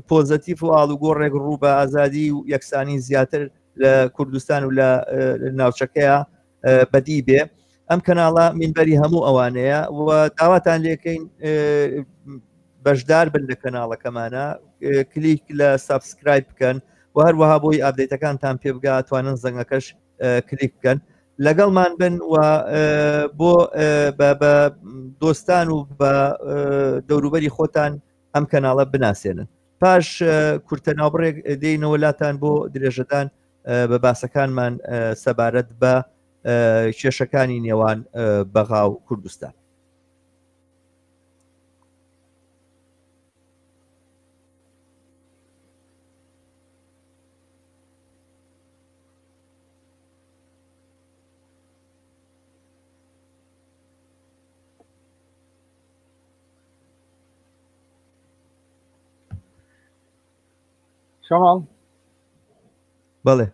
پۆزەتیف و ئاڵوگۆڕێک ڕوو بە ئازادی و یەکسانی زیاتر لە کوردستان و لە ناوچەکەیە بەدی بێ ئەم کەناڵە مینبەری هەموو ئەوانەیە و داواتان لێکەین بەشدار بن لە کەناڵەکەمانە کلیک لە subscribe بکەن و هەروەها بۆی update ەکانتان پێ بگا توانن زەنگەکەش کلیک بکەن لەگەڵمان بن و بۆ بە دۆستان و بە دەوروبەری خۆتان ئەم کەناڵە بناسێنن پاش کورتە ناوبڕێک دێینەوە لاتان بۆ درێژەدان بە باسەکانمان سەبارەت بە کێشەکانی نێوان بەغا و کوردستان. شەماڵ بەڵێ.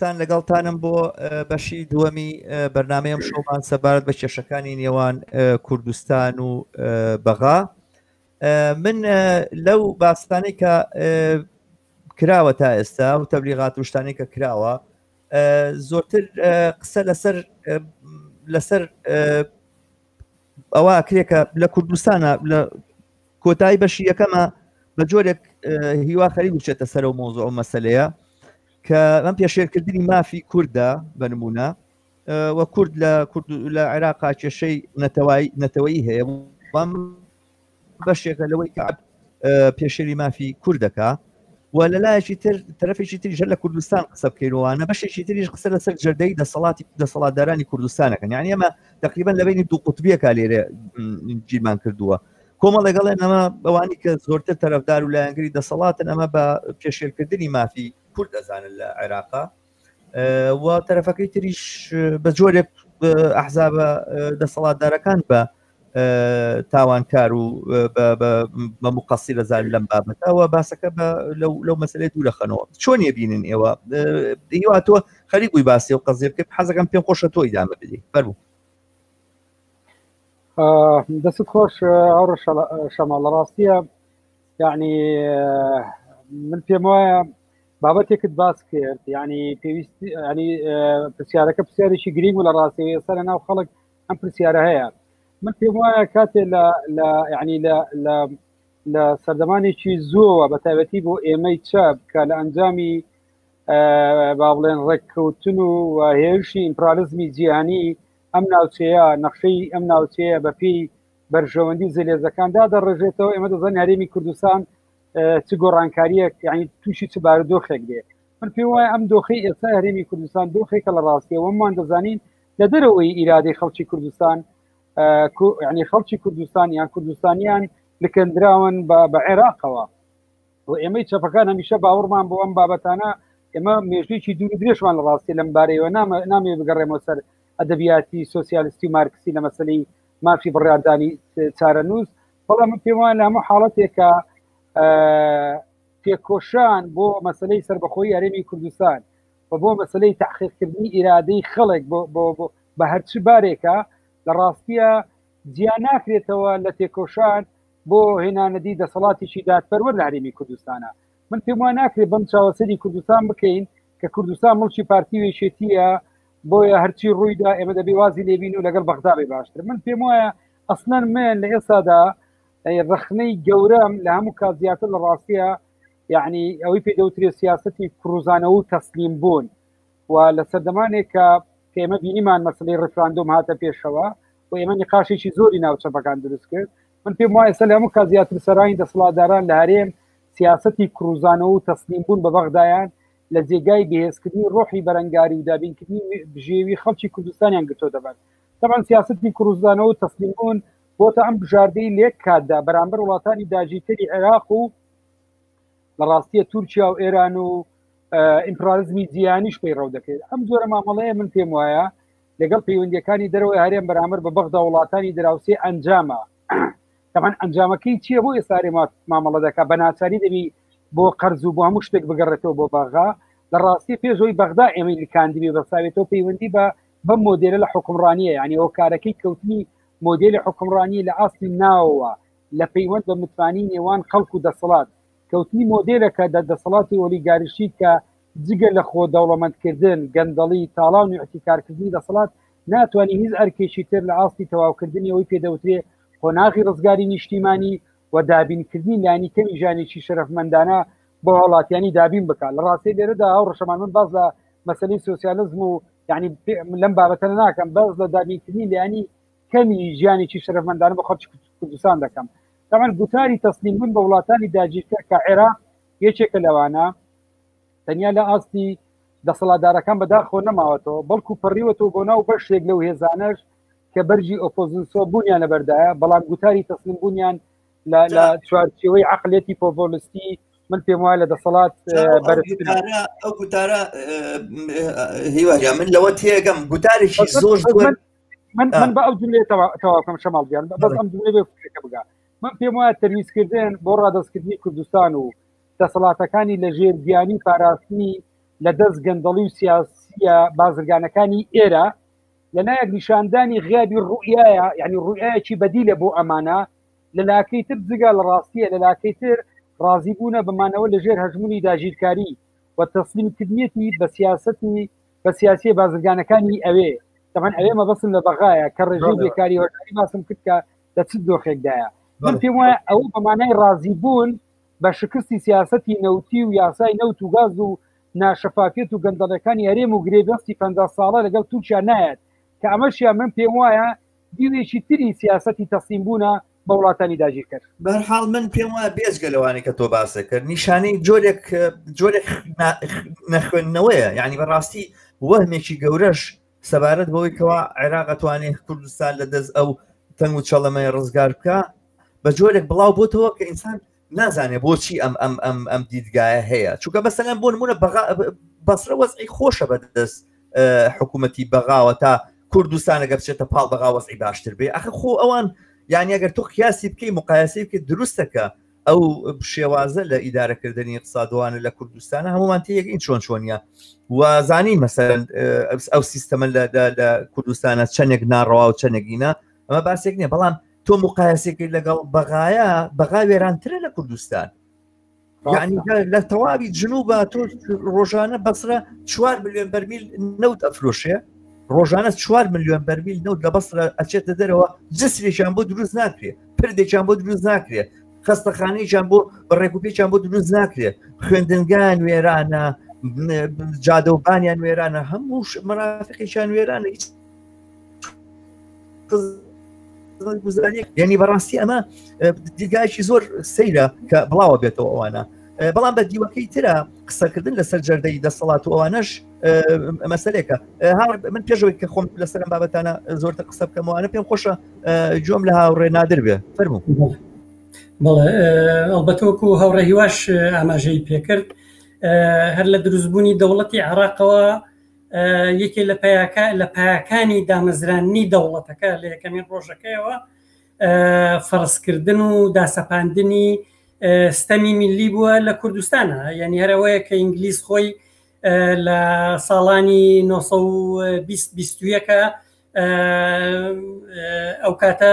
تان لەگەڵتانم بۆ بەشی دووەمی بەرنمەیەم شەومان سەبارەت بە کێشەکانی نێوان کوردستان و بەغا من لەو باستانەی کە کراوە تا ئێستا و تەبلیغات و شتانەی کە کراوە زۆرتر قسە لەسەر لەسەر ئەوە کرێکە لە کوردستانە لە کۆتایی بەشی یەکەمە بە جۆرێک هیوا خەریک بچێتە سەر و مۆزۆ ئەو مەسلەیە کە ئەم پێشێلکردنی مافی کووردە بە نمونە و کورد لە کورد لە عێراقا کێشەی نەتەوایی نەتەوەیی هەیە بەشێکە لەوەی کە پێشێلی مافی کوردەکە. و لە لایەکی تر تەرەفێکی تریش هەر لە کوردستان قسە بکەینەوانە بەشێکی تریش قسە لەسەر جەردەی دەسەڵاتی دەسەڵاتدارانی کوردستانەکەن یعنی ئەمە تقریبا لە بینی دوو قوتبیەکە لێرە گیرمان کردووە کۆمەڵ لەگەڵێن ئەمە بەوانی کە زۆرتر تەرەفدار و لایەنگری دەسەڵاتن ئەمە بە پێشێلکردنی مافی کورد ئەزانن لە عێراقا و تەرەفەکەی تریش بە جۆرێک ئەحزابە دەسەڵاتدارەکان بە تاوانکار و بە مقەسی لەزان لەم بابەتەوە باسەکە بە لەو مەسلەی دوو لەخەنەوە چۆن بینن ئێوە هیوا تۆ خەریک بووی باسی و قەزیە بکە حەزەکەم پێم خۆشە تۆ ئیدامە بدەی فەرموو. دەست خۆش ئەوڕۆ شەماڵ لە ڕاستیە یعنی من پێم وایە بابەتێکت باس کرد یعنی پێویست ینی پرسیارەکە پرسیارێکی گرنگ و لە ڕاستی ئێستا لە ناو خەڵک ئەم پرسیارە هەیە من پێم وایە کاتێ لە لە یعنی لە لە لە سەردەمانێکی زووەوە بە تایبەتی بۆ ئێمەی چەپ کە لە ئەنجامی با بڵێن ڕێککەوتن و هێرشی ئیمپرالیزمی جیهانی ئەم ناوچەیە نەخشەی ئەم ناوچەیە بەپێی بەرژەوەندی زلێزەکان دادەڕێژێتەوە ئێمە دەزانین هەرێمی کوردستان چ گۆڕانکاریەک یعنی تووشی چ بارودۆخێک دێ من پێم وایە ئەم دۆخی ئێستا هەرێمی کوردستان دۆخێکە لە ڕاستیەوەمان دەزانین لە دەرەوەی ئیرادەی خەڵکی کوردستان ینی خەڵکی کوردستان یان کوردستانیان لکەندراون بە عێراقەوە و ئێمەی چەپەکان هەمیشە باوەڕمان بۆ ئەم بابەتانە ئێمە مێژوویەکی دوور درێژمان لە ڕاستی لەم بارەیەوە نامێ بگەڕێمەوە سەر ئەدەبیاتی سۆسیالیستی و مارکسی لە مەسلەی مافی بڕیاردانی چارەنووس بەڵام من پێم وایە لە هەموو حاڵەتێکە تێکۆشان بۆ مەسلەی سربەخۆی هەرێمی کوردستان و بۆ مەسلەی تحقیقکردنی ئیرادەی خەڵک بۆ بە هەرچی بارێکە لە ڕاستیە جیا ناکرێتەوە لە تێکۆشان بۆ هێنانەدی دەسەڵاتێکی دادپەروەر لە هەرێمی کوردستانە من پێم وا ناکرێت بەم چاوەسەری کوردستان بکەین کە کوردستان مڵکی پارتی و یەکێتیە بۆیە هەرچی ڕوویدا ئێمە دەبێ وازی لێبین و لەگەڵ بەغدا بێ باشتر من پێم وایە ئەسلەن من لە ئێستادا ڕەخنەی گەورەم لە هەموو کات زیاتر لە ڕاستیە یعنی ئەوەی پێ دەوترێ سیاسەتی کڕوزانەوە و تەسلیم بوون و لە سەردەمانێک کە ئێمە بینیمان مەسلەی ڕیفراندۆم هاتە پێشەوە و ئێمە نقاشێکی زۆری ناوچەپەکان دروست کرد من پێم وایە ئێستا لە هەموو کات زیاتر سەرانی دەسەڵاتداران لە هەرێم سیاسەتی کڕوزانەوە و تەسلیم بوون بە بەغدایان لە جێگای بەهێزکردنی ڕۆحی بەرەنگاری و دابینکردنی بژێوی خەڵکی کوردستانیان گرتۆ دەبەر تەبعەن سیاسەتی کڕوزانەوە و تەسلیم بوون بۆتە ئەم بژاردەی لێک کاتدا بەرامبەر وڵاتانی داگیرکەری عێراق و لە ڕاستیە تورکیا و ئێران و ئیمپرالیزمی جیهانیش پەیڕەو دەکرێت ئەم جۆرە مامەڵەیە من پێم وایە لەگەڵ پەیوەندیەکانی دەرەوەی هەرێم بەرامبەر بە بەغدا وڵاتانی دراوسێ ئەنجامە تەمان ئەنجامەکەی چییە بۆ ئێستا هەرێم مامەڵە دەکات بە ناچاری دەبی بۆ قەرز و بۆ هەموو شتێک بگەڕێتەوە بۆ بەغا لە ڕاستی پێشەوەی بەغدا ئێمەی لکاندبێ بەساوێتەوە پەیوەندی بە بەم مۆدێلە لە حکومڕانیە یعنی هۆکارەکەی کەوتنی مۆدێلی حکومڕانی لە ئاستی ناوەوە لە پەیوەند بە متمانی نێوان خەڵک و دەسەڵات کەوتنی مۆدێلەکە دە دەسەڵاتی ئۆلیگارشی کە جگە لە خۆ دەوڵەمەندکردن، گەندەڵی، تاڵان و ئیحتیکارکردنی دەسەڵات ناتوانی هیچ ئەرکێکی تر لە ئاستی تەواوکردنی ئەوەی پێدەوترێ قۆناغی ڕزگاری نیشتیمانی و دابینکردنی لانیکەمی ژیانێکی شەرەفمەندانە بۆ هاوڵاتیانی دابین بکات. لە ڕاستی لێرەدا هاوڕێ شەماڵ من باس لە مەسەلەی سۆسیالزم و یعنی لەم بابەتە ناکەم باس لە دابینکردنی لانی کەمی ژیانێکی شەرەفمەندانە بۆ خەڵکی کوردستان دەکەم. تەبعەن گوتاری تەسلیم بوون بە وڵاتانی داگیرکەر کە عێراق یەکێکە لەوانە تەنیا لە ئاستی دەسەڵاتدارەکان بەداخەوە نەماوەتەوە بەڵکو پەڕیوەتەوە بۆ ناو بەشێک لەو هێزانەش کە بەرگی ئۆپۆزیسۆ بوونیان لەبەردایە بەڵام گوتاری تەسلیم بوونیان لە چوارچێوەی عقلێتی پۆپۆلیستی من پێم وایە لە دەسەڵات ئەو گوتارە هیوایا من لەوە تێگەم گوتارێکی زۆر من من بە ئەو جملەیە تەواوکەم شەماڵ گیان بەس ئەم جملەیە بێ فکرەکە بگا من پێم وایە تەرویجکردن بۆ ڕادەستکردنی کوردستان و دەسەڵاتەکانی لە ژێر گیانی پاراستنی لە دەست گەندەڵی و سیاسیە بازرگانەکانی ئێرە لەلایەک نیشاندانی غیابی ڕوئیایە یعنی ڕوئیایەکی بەدیلە بۆ ئەمانە لە لاکەی تر جگە لە ڕاستیە لە لاکەی تر ڕازی بوونە بەمانەوە لە ژێر هەژمونی داگیرکاری و تەسلیمکردنیەتی بە سیاسەتی بە سیاسیە بازرگانەکانی ئەوێ تەبعەن ئەوێ مەبەستم لە بەغایە کە ڕێژەی بێکاری هۆشداری باسم کرد کە لە چ دۆخێکدایە من پێم وایە ئەوە بە مانای ڕازی بوون بە شکستی سیاسەتی نەوتی و یاسای نەوت و گاز و ناشەفافیەت و گەندەڵەکانی هەرێم و گرێبەستی 50 ساڵە لەگەڵ تورکیا نایەت کە ئەمەشیان من پێم وایە دیوێکی تری سیاسەتی تەسلیم بوونە. بە وڵاتانی داگیرکەر. بەهەرحاڵ من پێم وایە بێجگە لەوانەی کە تۆ باست کرد نیشانەی جۆرێک جۆرێک نەخوێندنەوەیە یعنی بەڕاستی وەهمێکی گەورەش سەبارەت بەوەی کەوا عێراق ئەتوانێت کوردستان لە دەست ئەو تەنگ و چەڵەمەیە ڕزگار بکە بە جۆرێک بڵاو بۆتەوە کە ئینسان نازانێ بۆچی ئەم ئەم ئەم ئەم دیدگایە هەیە چونکە مەسەلەن بۆ نمونە بەسرە وەزعی خۆشە بەدەست حکوومەتی بەغاوە تا کوردستانەگە بچێتە پاڵ بەغا وەزعی باشتر بێ ئەخە خۆ ئەوان یعنی ئەگەر تۆ قیاسی بکەی مقایەسەی بکەی دروستەکە ئەو شێوازە لە ئیدارەکردنی اقتصادوانە لە کوردستانە هەمومان تێیەکەین چۆن چۆنیە و زانین مەسەرەن ئەو سیستەمە لە کوردستانە چەندێک ناڕەوا و چەندێکینە ئەمە باسێک نییە بەڵام تۆ مقایەسێکی لەگەڵ بەغایە بەغا وێرانترە لە کوردستان یعنی لە تەواوی جنوبە تۆ ڕۆژانە بەسرە 4 میلیۆن بەرمیل نەوت ئەفرۆشێ ڕۆژانە 4 میلیۆن بەرمیل نەوت لە بەسرە ئەچێتە دەرەوە جسرێکیان بۆ دروست ناکرێ پردێکیان بۆ دروست ناکرێ خەستەخانەیان بۆ بەڕێکوپێکیان بۆ دروست ناکرێ خوێندنگان وێرانە جادەوبانیان وێرانە هەموو مەرافقێکیان وێرانە هیچ یعنی بەڕاستی ئەمە دیگایکی زۆر سەیرە کە بڵاوە بێتەوە ئەوانە بەڵام بە دیوەکەی ترە قسەکردن لەسەر جەردەی دەسەڵات و ئەوانەش مەسلێکە من پێشەوەی کە خۆم لەسەر بابەتانە زۆرتر قسە بکەمەوانە پێم خۆشە جۆم لە هاوڕێ نادر بێ فەرموو بەڵێ ئەڵبەتە وەکو هاوڕێ هیواش ئاماژەی پێکرد هەر لە دروستبوونی دەوڵەتی عراقەوە یەکێ لە پەیاکە لە پایەکانی دامەزراندنی دەوڵەتەکە لە یەکەمین ڕۆژەکەیەوە فەرزکردن و داسەپاندنی ستەمی میللی بووە لە کوردستانە یعنی هەرەوەیە کە ئینگلیز خۆی لە ساڵانی 1920 ئەو کاتە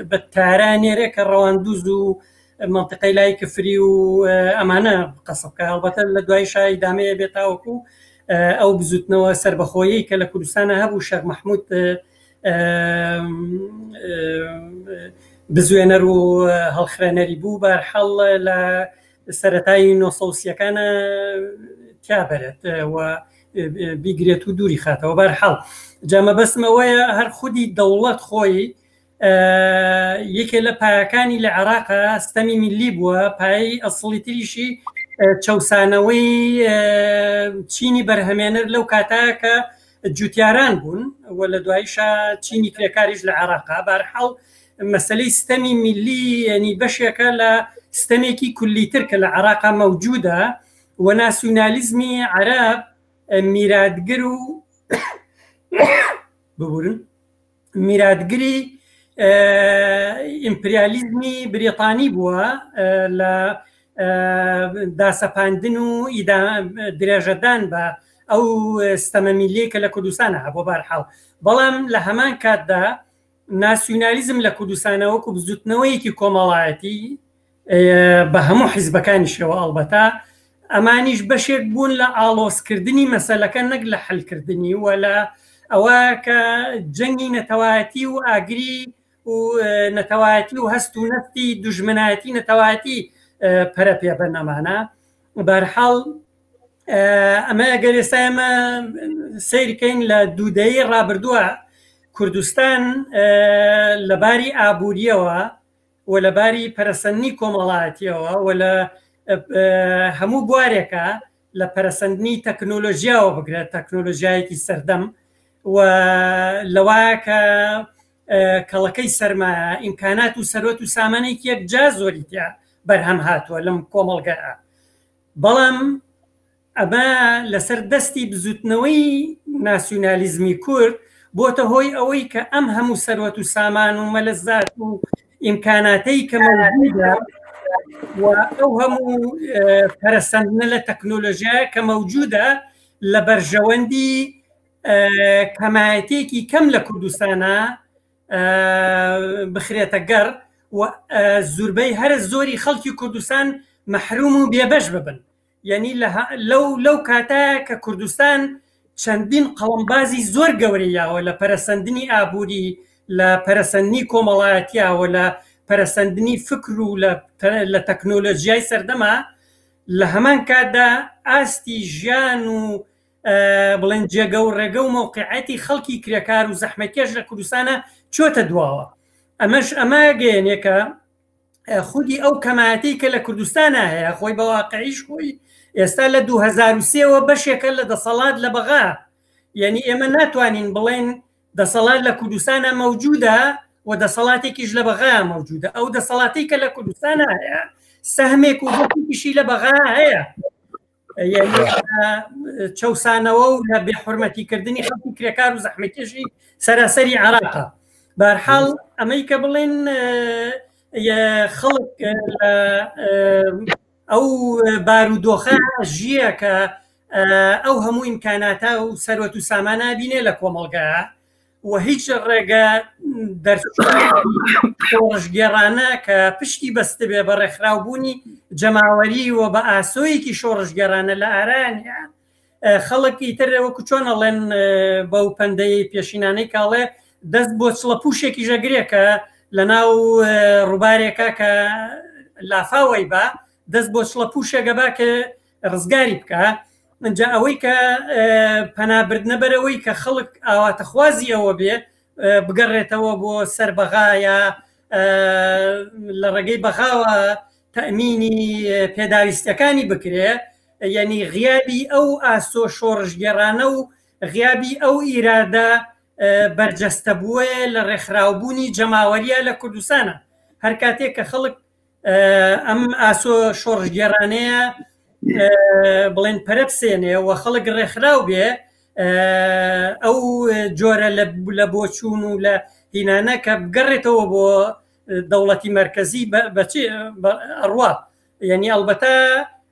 بە تارا نێرێ کە ڕەواندوز و منطقەی لای کفری و ئەمانە قەسبکە هەڵبەتە لە دوای شای دامەیە بێت تاوەکو ئەو بزوتنەوە سربەخۆیی کە لە کوردستانە هەبوو شێخ مححمود بزوێنەر و هەڵخرێنەری بوو بارحاڵ لە سەتایی نۆسەوسیەکانە تیا بەرێت و بیگرێت و دووری خاتەوە بارحاڵ جا مەبەستم ئەوەیە هەر خودی دەوڵەت خۆی یەکێ لە پایەکانی لە عێراقا ستەمی میللی بووە پای ئەسڵی تریشی چەسانەوەی چینی بەرهەمێنەر لەو کاتە کە جوتیاران بوون و لە دواییشا چینی کرێکاریش لە عێراقا بارحاڵ مەسلەی ستەمی میللی ینی بەشێکە لە ستەمێکی کولیتر کە لە عێراقا مەوجودە و ناسیونالیزمی عەرەب میراتگر و ببورن میراتگری ئیمپریالیزمی بریتانی بووە لە داسەپاندن و درێژەدان بە ئەو ستەمە میلیەی کە لە کوردستانە هەبوو بارحاڵ بەڵام لە هەمان کاتدا ناسیونالیزم لە کوردستانە وەکو بزوتنەوەیەکی کۆمەڵایەتی بە هەموو حیزبەکانیشەوە ئەڵبەتە ئەمانیش بەشێک بوون لە ئاڵۆزکردنی مەسەلەکە نەک لە حلکردنی و لە ئەوە کە جەنگی نەتەوایەتی و ئاگری و نەتەوایەتی و هەست و نەستی دوژمنایەتی نەتەوایەتی پەرە پێ بەن ئەمانە بەرحاڵ ئەمە ئەگەر ئێستا ئێمە سیرکەین لە دوودەی ڕابردووە کوردستان لەباری ئابووریەوە و لە باری پەرەسەندنی کۆمەڵایەتیەوە و لە هەموو بوارێکە لە پەرەسەندنی تەکنۆلۆژیاوە بگرە تەکنۆلۆژیایەکی سەردەم و لەوایە کە کەڵەکەی سەرمایە ئیمکانات و سەرۆت و سامانێکی یەکجا زۆری تیا بەرهەم هاتووە لەم کۆمەڵگەیە بەڵام ئەمە لەسەر دەستی بزوتنەوەی ناسیونالیزمی کورد بۆتە هۆی ئەوەی کە ئەم هەموو سەروەت و سامان و مەلەزات و ئیمکاناتەی کە مەوجودە و ئەو هەموو پەرەسەندنە لە تەکنۆلۆژیا کە مەوجودە لە بەرژەوەندی کەمایەتێکی کەم لە کوردستانە بخرێتە گەڕ و زوربەی هەرە زۆری خەڵکی کوردستان مەحروم و بێبەش ببن یعنی لەو لەو کاتە کە کوردستان چەندین قەڵمبازی زۆر گەورەی یاوە لە پەرەسەندنی ئابووری لە پەرەسەندنی کۆمەڵایەتیاوە لە پەرەسەندنی فکر و لە تەکنۆلۆژیای سەردەما لە هەمان کاتدا ئاستی ژیان و بڵێن جێگە و ڕێگە و مەوقعەتی خەڵکی کرێکار و زەحمەتکێش لە کوردستانە چۆتە دواوە. ئەمەش ئەمە گەیەنێ کە خودی ئەو کەمایەتی کە لە کوردستانە هەیە خۆی بە واقعیش خۆی ئێستا لە 2023ەوە بەشێکە لە دەسەڵات لە بەغا یعنی ئێمە ناتوانین بڵێن دەسەڵات لە کوردستانە مەوجودە و دەسەڵاتێکیش لە بەغا مەوجودە ئەو دەسەڵاتی کە لە کوردستانە هەیە سەهمێک و بەشێکیشی لە بەغا هەیە چەسانەوە و لە بێحرمەتیکردنی خەڵکی کرێکار و زەحمەتکێشی سەراسەری عراقە بارحاڵ ئەمەی کە بڵێن خەڵک ئەو بارودۆخە ژیە کە ئەو هەموو ئیمکاناتە و سەروەت و سامانە بینێ لە کۆمەڵگا و هیچ ڕێگە دەرشۆڕشگێڕانە کە پشتی بەستبێ بە ڕێکخراوبوونی جەماوەری و بە ئاسۆیەکی شۆڕشگێڕانە لە ئارانە خەڵک ئیتر وەکو چۆن ئەڵێن بەو پەندەی پێشینانەی کاڵێ دەست بۆ چڵە پوشێکی ژەگرێ کە لە ناو ڕووبارێکە کە لافاوەی بە دەست بۆ چڵە پوشێکە با کە ڕزگاری بکە ئەجا ئەوەی کە پەنابردنە بەرەوەی کە خەڵک ئاواتەخوازی ئەوە بێ بگەڕێتەوە بۆ سەر بەغا یا لە ڕێگەی بەغاوە تەمینی پێداویستەکانی بکرێ یعنی غیابی ئەو ئاسۆ شۆڕشگێڕانە و غیابی ئەو ئیرادە بەرجەستە بووە لە ڕێکخراوبوونی جەماوەریە لە کوردستانە هەر کاتێک کە خەڵک ئەم ئاسۆ شۆڕشگێڕانەیە بڵێن پەرە بسێنێ و خەڵک ڕێکخراو بێ ئەو جۆرە لە بۆچوون و لە هینانە کە بگەڕێتەوە بۆ دەوڵەتی مەرکەزی بەچی ئەڕوا یعنی ئەلبەتە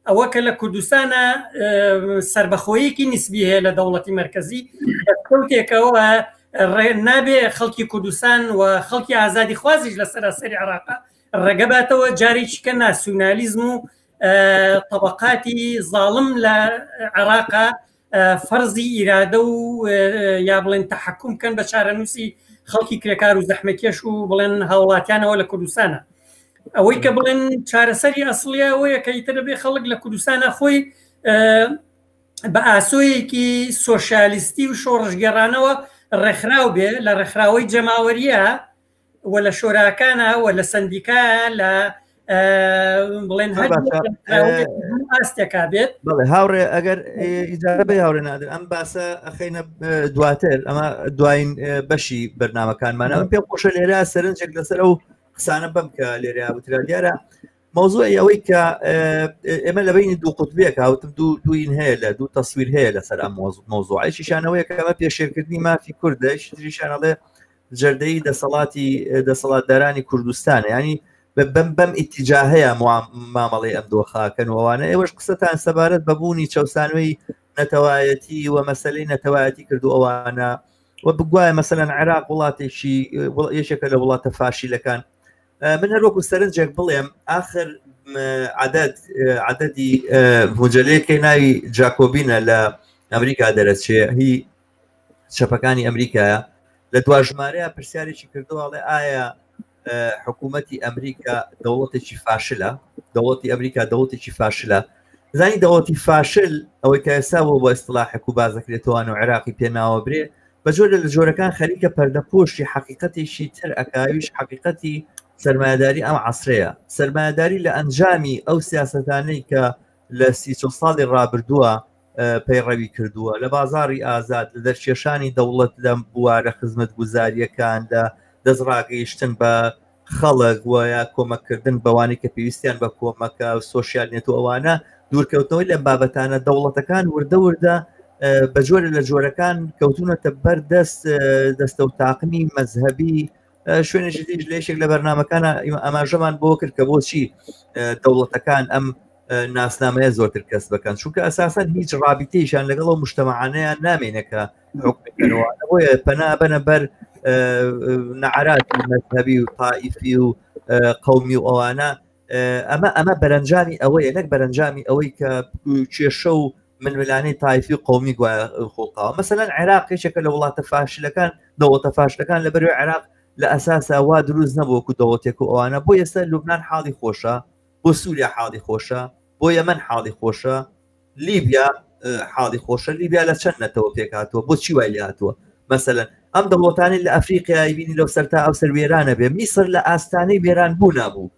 ئەوە کە لە کوردستانە سربەخۆیەکی نسبی هەیە لە دەوڵەتی مەرکەزی کەوتێکەوە نابێ خەڵکی کوردستان و خەڵکی ئازادی خوازیش لە سەراسەری عراقا ڕێگە باتەوە جارێکی کە ناسیونالیزم و طبقاتی زاڵم لە عێراقا فەرزی ئیرادە و یا بڵێن تحکم بکەن بە چارەنووسی خەڵکی کرێکار و زەحمەکێش و بڵێن هاوڵاتیانەوە لە کوردستانە ئەوەی کە بڵێن چارەسەری ئەسڵیە ئەوەیە کە ئیتر بێ خەڵک لە کوردستانە خۆی بە ئاسۆیەکی سۆشیالیستی و شۆڕشگێڕانەوە ڕێکخراو بێ لە ڕێکخراوەی جەماوەریە و لە شۆراکانە و لە سندیکا لە بڵێن هەر ئاستێکا بێت بەڵێ هاوڕێ ئەگەر ئیجازە بێ هاوڕێ نادر ئەم باسە ئەخەینە دواتر ئەمە دوایین بەشی بەرنمەکانمانە ئەم پێم خۆشە لێرە سەرنجێک لەسەر ئەو قسانە بم کە لێرە وترا دیارە مەوزوعی ئەوەی کە ئێمە لە بینی دوو قوتبێک هاوتم دوو دوین هەیە لە دوو تەسویر هەیە لەسەر ئەم مەوزوعیشیشانەوەیە کە ئەمە پێشێلکردنی مافی کوردە تریشانەڵێ جەردەی دەسەڵاتی دەسەڵاتدارانی کوردستانە ینی بەم بەم ئیتیجاهەیە مامەڵی ئەم دۆخاکەن وانە ئێوەش قسەتان سەبارەت بە بوونی چەسانەوەی نەتەوایەتی و مەسلەی نەتەوایەتی کردو ئەوانە و بگوایە مەسەەن عێراق وڵاتێکی یەکێکە لە وڵاتە فاشیلەکان من هەروەکو سەرنجێک بڵێم آخر عدد عددی مجلەیەکەی ناوی جاکۆبینە لە ئەمریکا دەرەچێ هی چەپەکانی ئەمریکایە لە دوا ژمارەیە پرسیارێکی کردووە ئەڵێ ئایا حکوومەتی ئەمریکا دەوڵەتێکی فاشلە دەوڵەتی ئەمریکا دەوڵەتێکی فاشلە زانی دەوڵەتی فاشل ئەوەی کە ئێستا بۆ بۆ ئیسلاحێک و بازەکرێتەوەوان و عێراقی پێناوە برێ بە جۆرە لە جۆرەکان خەریکە پەردەپۆشی حەقیقەتێکی تر ئەکاویش حەقیقەتی سەرمایەداری ئەم عسرەیە سەرمایەداری لە ئەنجامی ئەو سیاستانەی کە لە سی ساڵی ڕابردووە پەیڕەوی کردووە لە بازاڕی ئازاد لە دەرکێشانی دەوڵەت لە بوارە خزمەتگوزارییەکان لە دەستڕاگەیشتن بە خەڵک و یا کۆمەککردن بەوانەی کە پێویستیان بە کۆمەکە و سۆشیال نێت و ئەوانە دوورکەوتنەوەی لەم بابەتانە دەوڵەتەکان وردە وردە بە جۆرە لە جۆرەکان کەوتونەتە بەر دەست دەستە و تاقمی مەزهەبی شوێنێکی تریش لە یەکێک لە بەرنمەکانە ئاماژەمان بۆ کرد کە بۆچی دەوڵەتەکان ئەم ناسنامەیە زۆرتر کەس بکەن چونکە ئەساسەن هیچ ڕابیتەیشان لەگەڵ ئەو مشتەمەعانەیان نامێنێ کە حکومەوە بۆیە پەنا بەنە بەر نەعراتی مەذهبی و تائیفی و قومی و ئەوانە ئەمە ئەمە بەرەنجامی ئەوەیە نەک بەرەنجامی ئەوەی کە کێشە و ململانەی تایفی و قومی گوایە خوڵقاوە مەسەلەن عێراق یەکێکە لە وڵاتە فاشلەکان دەوڵەتە فاشلەکان لە بەروی عێراق لە ئەساسا وا دروست نەبوو وەکو دەوڵەتێک و ئەوانە بۆ ئێستا لوبناان حاڵی خۆشە بۆ سووریا حاڵی خۆشە بۆ یەمەن حاڵی خۆشە لیبیا حاڵی خۆشە لیبیا لە چەند نەتەوە پێکهاتووە بۆ چی وای لێ هاتووە مەسەلەن ئەم دەوڵەتانی لە ئەفریقیای بینی لەو سەر تا ئەو سەر وێرانە بێ میسر لە ئاستانەی وێران بوو نابوو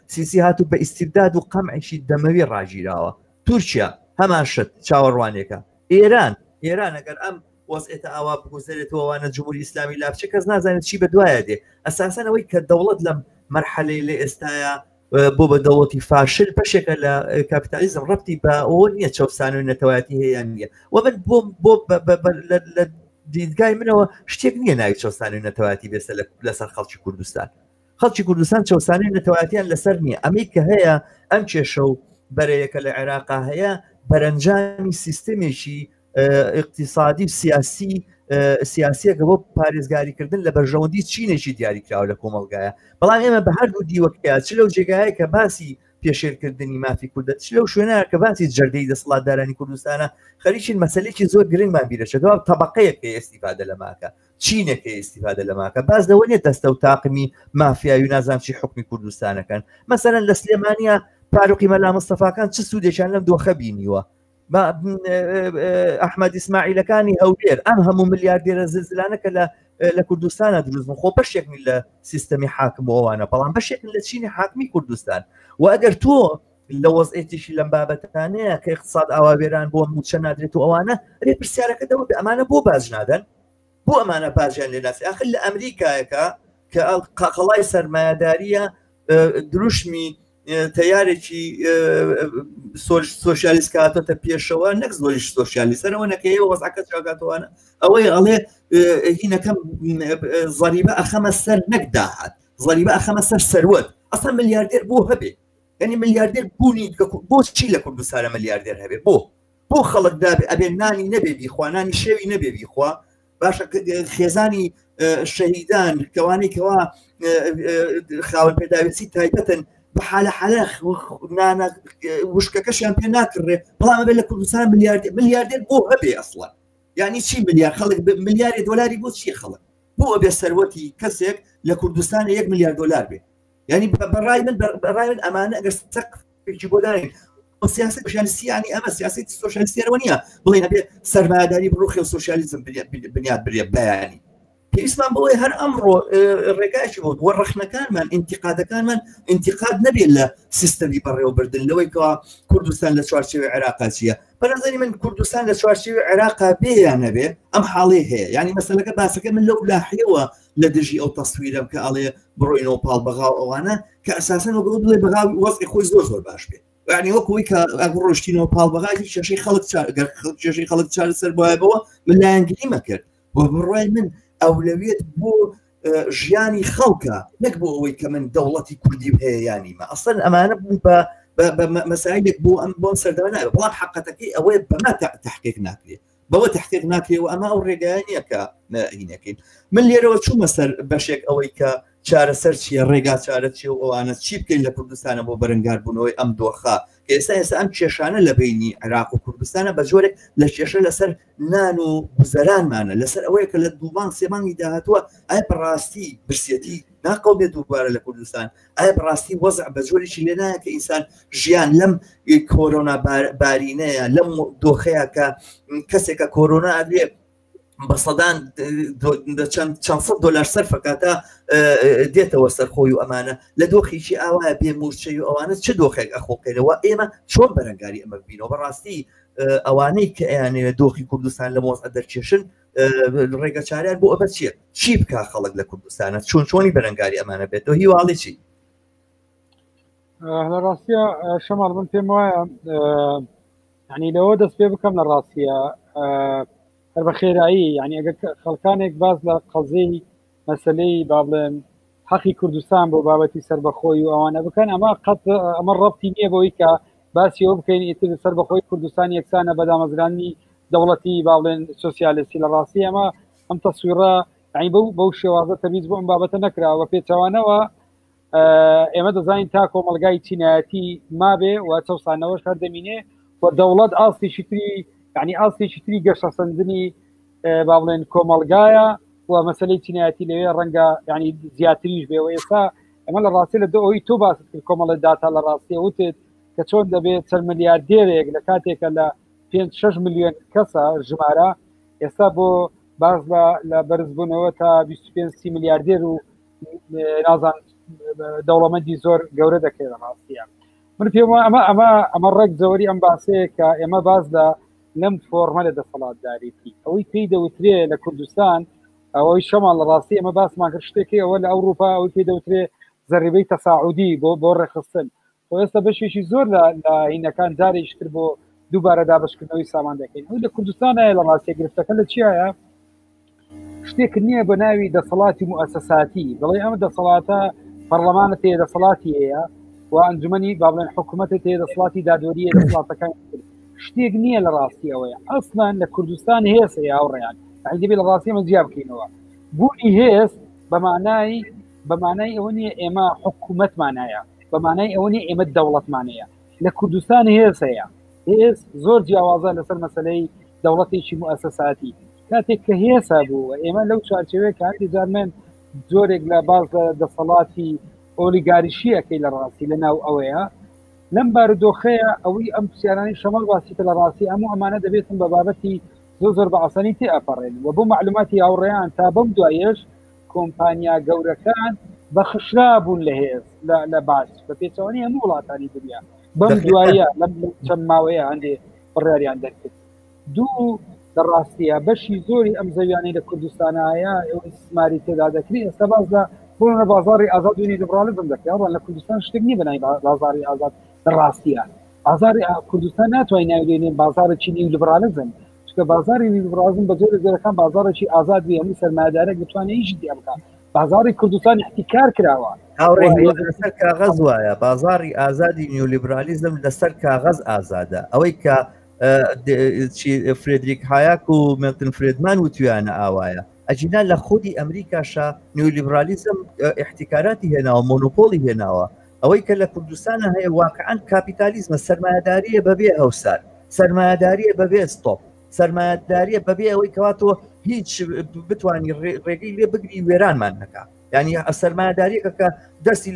سیسی هاتوو بە ئیسیبداد و قەمعیشی دەمەوی ڕاگیراوە تورکیا هەمان شت چاوەڕوانێکە ئێران ئێران ئەگەر ئەم وەزعێتە ئاوا بگوزەرێتەوە وانە جمهوری ئیسلامی لابچێ کەس نازانێت چی بە دوایە دێ ئەساسەن ئەوەی کە دەوڵەت لەم مەرحەلەی لە ئێستاە بۆ بە دەوڵەتی فاشل بەشێکە لە کاپیتالیزم ڕەتی بە ئەوە نییە چەوسان و نەتەوایەتی هەیە نییە و من بۆ بۆ لە دیدگای منەوە شتێک نییە ناوی چەوسان و نەتەوایەتی بێسە لەسەر خەڵکی کوردستان خەڵکی کوردستان چەوسانی نەتەوایەتیان لەسەر نییە ئەمەی کە هەیە ئەم کێشە و بەرەیەکە لە عێراقا هەیە بەرەنجامی سیستمێکی اقتصادی و سیاسی سیاسیەکە بۆ پارێزگاریکردن لە بەرژەوەندی چینێکی دیاریکراوە لە کۆمەلگایە بەڵام ئێمە بە هەردوو دیوەکە چ لەو جێگایە کە باسی پێشێلکردنی مافی کوردە چ لەو شوێنە کە باسی جەردەی دەسەڵاتدارانی کوردستانە خەریکین مەسلێکی زۆر گرنگمان بیرەچێتەوە تەبقەیەک کە ئێستیفادە لەماکە چینێک هەیە ئیستیفادە لەماکە باس لەوە نیە دەستە و تاقمی مافیاوی نازانم چی حکمی کوردستانەکەن مەسەرەن لە سلێمانیا پاروقی مەلا مستەفاکان چ سوودێکیان لەم دۆخە بینیوە ئەحمەد ئیسماعیلەکانی هەولێر ئەم هەموو ملیاردێرە زلزلانە کە لە لە کوردستانە دروست بوون خۆ بەشێک لە سیستەمی حاکم و ئەوانە بەڵام بەشێکن لە چینی حاکمی کوردستان و ئەگەر تۆ لە وەزعێتیشی لەم بابەتانەیە کە اقتصاد ئاوا وێران بۆ موچە نادرێت و ئەوانە ئەرێ پرسیارەکە دەوە ئەمانە بۆ باج نادەن بۆ ئەمانە باجیان لێ ناسی ئاخر لە ئەمریکایەکە کە قەڵای سەرمایەداریە دروشمی تەیارێکی سۆسیالیست کاتۆتە پێشەوە نەک زۆریش سۆسیالیستەرەوە نەکەی وەزعەکە چاکاتەوانە ئەوەی ئەڵێ هینەکەم زەریبە ئەخەمە سەر نەک داهات زەریبە ئەخەمە سەر سەروەت ئەسا ملیاردێر بۆ هەبێ یعنی ملیاردێر بوونی بۆ چی لە کوردستانە ملیاردێر هەبێ بۆ بۆ خەڵک دابێ ئەبێ نانی نەبێ بیخوا نانی شێوی نەبێ بیخوا باشە خێزانی شەهیدان کەوانەی کەوا خاوەن پێداویستی تایبەتن بە حالە حالە نانە وشکەکەشیان پێ ناکڕێ بەڵام ئەبێ لە کوردستان ملیارد ملیاردێر بۆ هەبێ ئەسڵە یعنی چی ملیار خەڵک ملیاری دۆلاری بۆ چی خەڵک بۆ ئەبێ سەروەتی کەسێک لە کوردستان یەک ملیار دۆلار بێ یعنی بەڕای من بەڕای من ئەمانە ئەگەر سەقف پێکی بۆ دانین سیاست سۆسیالیستی ینی ئەمە سیاست سۆسیالیستیەوە نییە بڵێن ئەبێ سەرمایەداری بڕوخێ و سۆسیالیزم بنیات برێ بەیانی پێویستمان بەوەی هەر ئەمڕۆ ڕێگایکی بۆ وە ڕەخنەکانمان ئینتیقادەکانمان ئینتیقاد نەبێت لە سیستەمی بەڕێوەبردن لەوەی کەوا کوردستان لە چوارچێوی عێراقا چییە بەنظری من کوردستان لە چوارچێوی عێراقا بێیان نەبێ ئەم حاڵی هەیە یعنی مەسەلەکە باسەکە من لەو لاحیەوە لە دژی ئەو تەسویرەم کە ئەڵێ بڕۆینەوە پاڵ بەغا و ئەوانە کە ئەساسەن وەک بڵێ بەغا وەزعی خۆی زۆر زۆر باش بێ یعنی وەک ئەوەی کە ئەگەر ڕۆشتینەوە پاڵ بەغا هیچ کێشەی خەڵک گەر کێشەی خەڵک چارەسەر بوایەوە من لایەنگری مەکرد بۆ بڕوای من ئەولەویەت بۆ ژیانی خەڵکە نەک بۆ ئەوەی کە من دەوڵەتی کوردی هەیە یانی مە ئەسڵەن ئەمانە بوو بە مەسایلێک بۆ ئەم بۆم سەردەمە نابێت بەڵام حقەتەکەی ئەوەیە بەمە تحقیق ناکرێت بەوە تحقیق ناکرێ و ئەمە ئەو ڕێگایە نییە کە هینەکەین من لێرەوە چوومە سەر بەشێک ئەوەی کە چارەسەر چییە ڕێگا چارە چیە و ئەوانە چی بکەین لە کوردستانە بۆ بەرەنگار بوونەوەی ئەم دۆخە کە ئێستا ئێستا ئەم کێشانە لە بینی عێراق و کوردستانە بە جۆرێک لە کێشە لەسەر نان و گوزەرانمانە لەسەر ئەوەیە کە لە دووبان سێمانگی داهاتووە ئایا بەڕاستی برسێتی ناقەومێت دووبارە لە کوردستان ئایا بەڕاستی وەزع بە جۆرێکی لێ نایە کە ئینسان ژیان لەم کۆرۆنا بارینەیە لەم دۆخەیە کە کەسێکە کۆرۆنا ئەبێ بە سەدان چەند چەند سەد دۆلار سەرفەکاتە دێتەوە سەرخۆی و ئەمانە لە دۆخێکی ئاوایە بێ موچەی و ئەوانە چ دۆخێک ئەخۆقێنەوە ئێمە چۆن بەرەنگاری ئەمە بینەوە بەڕاستی ئەوانەی کە ئەیانەوێت دۆخی کوردستان لە مۆزە دەرکێشن ڕێگە چاریان بۆ ئەمە چییە چی بکا خەڵک لە کوردستانە چۆن چۆنی بەرەنگاری ئەمانە بێتەوە هیواڵی چی لە ڕاستە شەماڵ من پێم وایە ینی لەوە دەست پێ بکەم لە ڕاستیە هەر بە خێرایی یعنی ئەگەر خەڵکانێک باز لە قەزەی مەسلەی با بڵێن حەقی کوردستان بۆ بابەتی سربەخۆی و ئەوانە بکەن ئەمە قەت ئەمە ڕەتی نییە بۆی کە باسی ئەوە بکەین ئیتر سربەخۆی کوردستان یەکسانە بە دامەزرانی دەوڵەتی با بڵێن سوسیالیستی لە ڕاستی ئەمە ئەم تەسویڕە یعنی بەو بەو شێوازە تەمیز بۆ ئەم بابەتە نەکراوە پێچەوانەوە ئێمە دەزانین تا کۆمەلگای چینایەتی مابێ و چەسانەوەش هەر دەمینێ و دەوڵەت ئاستێکی تری یعنی ئاستێکی تری گەشەسەندنی با بڵێن کۆمەلگایە و مەسلەی چینایەتی لەوێ ڕەنگە ینی زیاتریش بێ و ئێستا ئەمە لە ڕاستی لە ئەوی تۆ باست کرد کۆمەڵی داتا لە ڕاستیە وتت کە چۆن دەبێت چەند ملیاردێرێک لە کاتێکە لە 5 6 میلیۆن کەسە ژمارە ئێستا بۆ باز لە لە بەرزبوونەوە تا 25 ملیاردێر و نازان دەوڵەمەندی زۆر گەورە دەکرێت لە ڕاستیە من پێم وایە ئەمە ئەمە ئەمە ڕێک جەوەری ئەم باسەیە کە ئێمە باز لە لەم فۆرمە لە دەسەڵاتدارێتی ئەوەی پێی دەوترێ لە کوردستان ئەوەی شەماڵ لە ڕاستی ئەمە باسمان کرد شتێکی ئەوە لە ئەوروپا ئەوەی پێی دەوترێ زەریبەی تەساعودی بۆ بۆ ڕێکخستن خۆ ئێستا بەشێکی زۆر لە لە هینەکان جارێکی تر بۆ دووبارە دابشکردنەوەی سامان دەکەین ئەوی لە کوردستان هەیە لە ڕاستیە گرفتەکە لە چیایە شتێک نییە بە ناوی دەسەڵاتی موئەسەساتی بڵێ ئەمە دەسەڵاتە پەرلەمانە تێ دەسەڵاتی هەیە و ئەنجومەنی با بڵێن حکوومەتە تێ دەسەڵاتی دادوەریە دەسەڵاتەکان شتێک نییە لە ڕاستی ئەوەیە ئەسڵان لە کوردستان هێز هەیە هاوڕێیان یعنی دەبێت لە ڕاستی ئەمە جیا بکەینەوە بوونی هێز بە مانای بە مانای ئەوە نییە ئێمە حکوومەتمان هەیە بە مانای ئەوە نییە ئێمە دەوڵەتمان هەیە لە کوردستان هێز هەیە هێز زۆر جیاوازە لەسەر مەسلەی دەوڵەتێکی موئەسەساتی کاتێک کە هێز هەبوو ئێمە لەو چوارچێوەیە کە هەندێک جار من جۆرێک لە باز لە دەسەڵاتی ئۆلیگاریشیەکەی لە ڕاستی لە ناو ئەوەیە لەم بارودۆخەیە ئەوەی ئەم پرسیارانەی شەماڵ باسی کە لە ڕاستی هەموو ئەمانە دەبێتن بە بابەتی زۆر زۆر بە ئاسانی تێ ئەپەڕێن و بۆ معلوماتی هاوڕێیان تا بەم دوایەش کۆمپانیا گەورەکان بەخشرا بوون لە هێز لە باج بە پێچەوانی هەموو وڵاتانی دنیا بەم دوایە لەم چەند ماوەیە هەندێ بڕیاریان دەرکرد دوو لە ڕاستیە بەشی زۆری ئەم زەویانەی لە کوردستانایە ئیسماری تێدا دەکرێت ئێستا باز لە بۆنە بازاری ئازاد و لیبرالیزم دەکرێت ئەوان لە کوردستان شتێک نییە بەناوی بازاری ئازاد لە ڕاستیە بازاری کوردستان ناتوانین ناوی لێنێن بازارێکی نیولیبرالیزم چونکە بازاری نیولیبرالیزم بە جۆرە جۆرەکان بازارێکی ئازاد بێ هەموو سەرمایەدارێک بتوانێت ئیشی تیا بکات بازاری کوردستان احتیکار کراوە هاوڕێ لەسەر کاغەز وایە بازاری ئازادی نیولیبرالیزم لەسەر کاغەز ئازادە ئەوەی کە فرێدریک هایاک و مێلتن فرێدمان وتویانە ئاوایە ئەجینا لە خودی ئەمریکاشا نیولیبرالیزم احتیکاراتی هێناوە مۆنۆپۆلی هێناوە ئەوەی کە لە کوردستانە هەیە واقعا کاپیتالیزمە سەرمایەداریە بەبێ هەوسار سەرمایەداریە بەبێ ستۆپ سەرمایەداریە بەبێ ئەوەی کەوا تۆ هیچ بتانی ڕێگەی لێ بگری وێرانمان نەکا یعنی سەرمایەداریەکە کە دەستی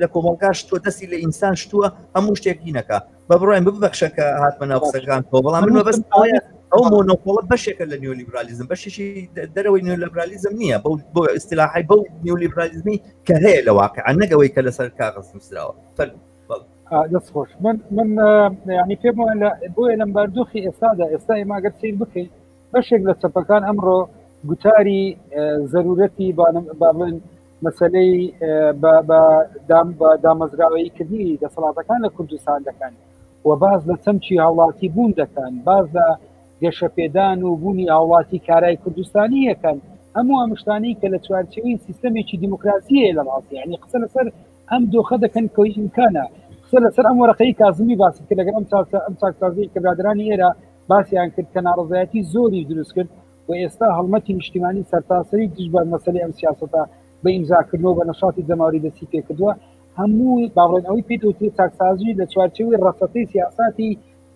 لە کۆمەڵگا شتووە دەستی لە ئینسان شتووە هەموو شتێکی نەکا بە بڕای ببەخشە کە هاتمە ناو قسەکان تۆ بەڵام من بەس ئەو مۆنۆپۆڵە بەشێکە لە نیۆلیبرالیزم بەشێکی دەرەوەی نیۆلیبرالیزم نییە بەو بۆ ئیستلاحی بەو نیۆلیبرالیزمی کە هەیە لە واقع نەگەوەی کە لەسەر کاغەز نووسراوە دەست خۆش من من ینی پێم وایە بۆیە لەم باردۆخی ئێستادا ئێستا ئێمە گەر سیر بکەین بەشێک لە چەپەکان ئەمڕۆ گوتاری زەرورەتی با بڵێن مەسلەی بە دامەزراوەیی کردنی دەسەڵاتەکان لە کوردستان دەکەن و باز لە چەمکی هاوڵاتی بوون دەکەن باز لە گەشەپێدان و بوونی هاوڵاتی کارای کوردستانی یەکەن هەموو ئەم شتانەی کە لە چوارچێوەی سیستەمێکی دیموکراسیە لە ڕاستی یعنی قسە لەسەر ئەم دۆخە دەکەن کۆی ئیمکانە قسە لەسەر ئەم وەرەقەی کازمی باسی کرد لەگەڵ ئەم چاکسا ئەم چاکسازی کە برادرانی ئێرە باسیان کرد کە ناڕەزایەتی زۆری دروست کرد و ئێستا هەڵمەتی نیشتیمانی سەرتاسەری دژ بە مەسەلەی ئەم سیاسەتە بە ئیمزاکردنەوە بە نەشاتی جەماوەری دەستی پێکردووە هەموو با بڵێن ئەوەی پێ دەوترێت چاکسازی لە چوارچێوەی ڕەچەتەی سیاساتی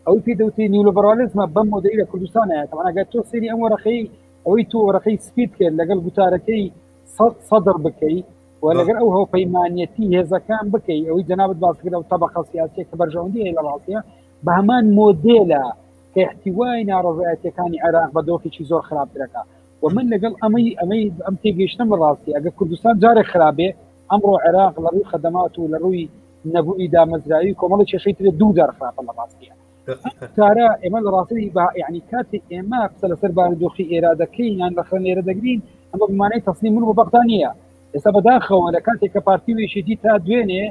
ئەوەی پێ دەوترێت نیولبرالیزمە بەم مۆدەی لە کوردستان هەیە تەبعەن ئەگەر تۆ سەیری ئەم وەرەقەی ئەوەی تۆ وەرەقەی سپیت کرد لەگەڵ گوتارەکەی سەدر بکەی و لەگەر ئەو هاوپەیمانەتی هێزەکان بکەی ئەوەی جەنابت باس کرد ئەو تەبەقە سیاسیە کە بەرژەوەندی هەیە لە ڕاستیە بە هەمان مۆدێلە کە احتیوای ناڕەزایەتیەکانی عێراق بە دۆخێکی زۆر خراپترەکە و من لەگەڵ ئەمەی ئەمەی ئەم تێگەیشتم لە ڕاستی ئەگە کوردستان جارێک خراپێ ئەمڕۆ عێراق لە ڕووی خەدەمات و لە ڕووی نەبوونی دامەزراوی کۆمەڵی کێشەی ترێ دوو جار خراپە لە ڕاستیە تارە ئێمە لە ڕاستی با یعنی کاتی ئێمە قسە لەسەر بارودۆخی ئێرا دەکەین یان لە خەن لێرە دەگرین ئەمە بمانەی تەسلیم من بۆ بەغدا نییە ئێستا بەداخەوە لە کاتێک کە پارتی و یەکێتی تا دوێنێ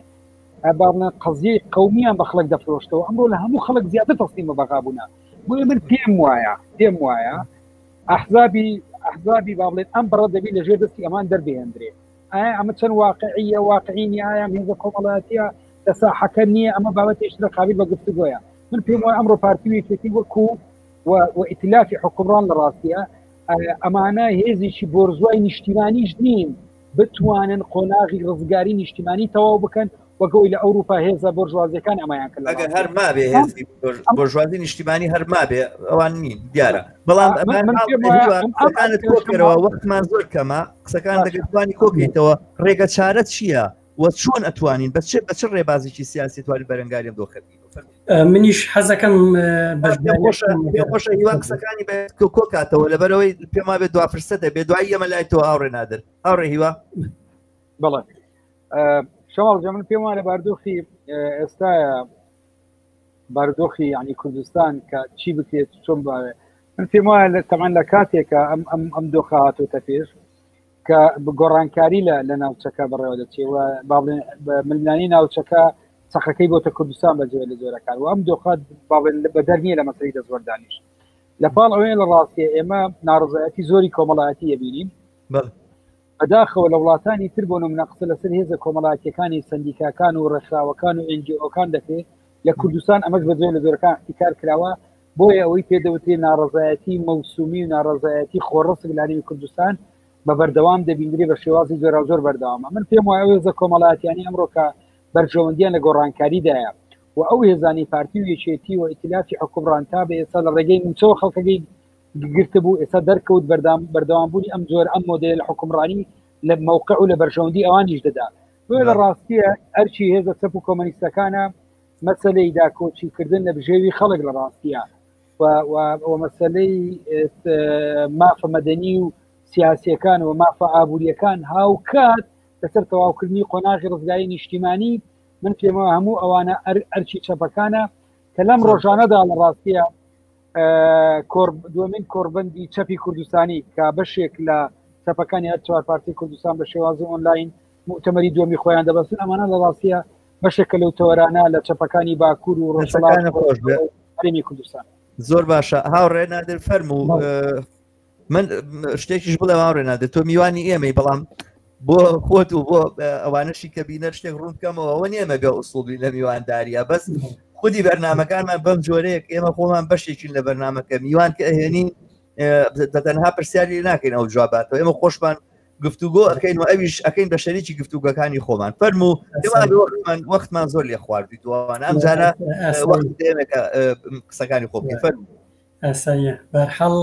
بابنە قەزیەی قومیان بە خەڵک دەفرۆشتەوە ئەمڕۆ لە هەموو خەڵک زیاتر تەسلیم بە بەغا بوونە بۆیە من پێم وایە پێم وایە ئەحزابی ئەحزابی با بڵێن ئەم بڕە دەبی لە ژێر دەستی ئەمان دەربهێندرێ ئایا ئەمە چەند واقعیە واقعی نیە ئایا ئەم هێزە کۆمەڵایەتیە لە ساحەکە نییە ئەمە بابەتێکی ترە قابل بە گفتوگۆیە من پێم وایە ئەمڕۆ پارتی و یەکێتی وەکو و ئیتلافی حکومڕان لە ڕاستیە ئەمانە هێزێکی بۆرزوای نیشتیمانیش نین بتوانن قۆناغی ڕزگاری نیشتیمانی تەواو بکەن وەک ئەوەی لە ئەوروپا هێزە بۆرژوازیەکان ئەمەیان کرد ئەگەر هەر مابێ هێزی بۆرژوازی نیشتیمانی هەر مابێ ئەوان نین دیارە بەڵام قسەکانت کۆکەرەوە وەختمان زۆر کەمە قسەکان دەگەتوانی کۆکەیتەوە ڕێگە چارە چییە؟ و چۆن ئەتوانین بە چ بە چ ڕێبازێکی سیاسی توانین بەرەنگاری ئەم دۆخە بین؟ منیش حەزەکەم خۆشە هیوا قسەکانی کۆ کاتەوە لەبەرەوەی پێم وابێت دوا فرسەتە بێ دوای ئەمە لای تۆ هاوڕێ نادر هاوڕێ هیوا بەڵێ شەواڵ جا من پێم وایە لە باردۆخی ئێستاە باردۆخی ینی کوردستان کە چی بکرێت چۆن باوێ من پێم وایە لە تەمان لە کاتێکە ئەم ئەم ئەم دۆخە هاتۆتە پێش کە گۆڕانکاری لە لە ناوچەکە بەڕێوە دەچێ و با بڵێن ململانی ناوچەکە چەقەکەی بۆتە کوردستان بە جۆرە لە جۆرەکان و ئەم دۆخە با بڵێن بەدەر نییە لە مەسەلەی دەستوەردانیش لە پاڵ ئەوەیە لە ڕاستیە ئێمە ناڕزایەتی زۆری کۆمەڵایەتی ئەبینین بەداخەوە لە وڵاتانی تر بۆ نمونە قسە لەسەر هێزە کۆمەڵایەتیەکانی سەندیکاکان و ڕێکخراوەکان و ئێنجیئۆکان دەکرێت لە کوردستان ئەمەش بە جۆرە لە جۆرەکان احتیکار کراوە بۆیە ئەوەی پێدەوترێ ناڕەزایەتی مەوسومی و ناڕەزایەتی خۆڕسک لە هەرێمی کوردستان بە بەردەوام دەبیندرێ بە شێوازی جۆراوجۆر بەردەوامە من پێم وایە ئەو هێزە کۆمەڵایەتیانەی ئەمڕۆ کە بەرژەوەندیان لە گۆڕانکاریدایە و ئەو هێزانەی پارتی و یەکێتی و ئیتلافی حوکمڕان تا بە ئێستا لە ڕێگەی مووچەوە خەڵکەکەی گرتبوو ئێستا دەرکەوت بەردام بەردەوامبوونی ئەم جۆر ئەم مۆدێل حوکمڕانی لە مەوقع و لە بەرژەوەندی ئەوانیش دەدا بۆیە لە ڕاستیە ئەرکی هێزە چەپ و کۆمەنیستەکانە مەسەلەی داکۆکی کردن لە بژێوی خەڵک لە ڕاستیە و مەسەلەی مافە مەدەنی و سیاسیەکان و مافە ئابووریەکان هاوکات لەسەر تەواوکردنی قۆناغی ڕزگاری نیشتیمانی من پێمەوە هەموو ئەوانە ئەرکی چەپەکانە کە لەم ڕۆژانەدا لە ڕاستیە دووەمین کۆڕبەندی چەپی کوردستانی کە بەشێک لە چەپەکانی هەر چوار پارتی کوردستان بە شێوازی ئۆنلاین موتەمەری دووەمی خۆیان دەبەستن ئەمانە لە ڕاستیە بەشێکە لەو تەوەرانە لە چەپەکانی باکوور و ڕۆژهەڵات خۆش بێ هەرێمی کوردستان. زۆر باشە هاوڕێ نادر فەرموو من شتێکیش بڵێ هاوڕێ نادر تۆ میوانی ئێمەی بەڵام بۆ خۆت و بۆ ئەوانەشی کە بینەر شتێک ڕوون بکەمەوە ئەوە نییە بێ ئوسوڵی لە میوانداریە بەس خودی بەرنمەکانمان بەم جۆرەیەک ئێمە خۆمان بەشێکین لە بەرنمەکە میوان کە ئەهێنین تەنها پرسیاری ناکەین ئەو جواباتەوە ئێمە خۆشمان گفتوگۆ ئەەکەین و ئەویش ئەەکەین بە شەریکی گفتوگەکانی خۆمان فەرموو وەختمان زۆر لێ خواردی دووان ئەم جارە قسەکانی خۆ فەرموو ئاساییە بەرحاڵ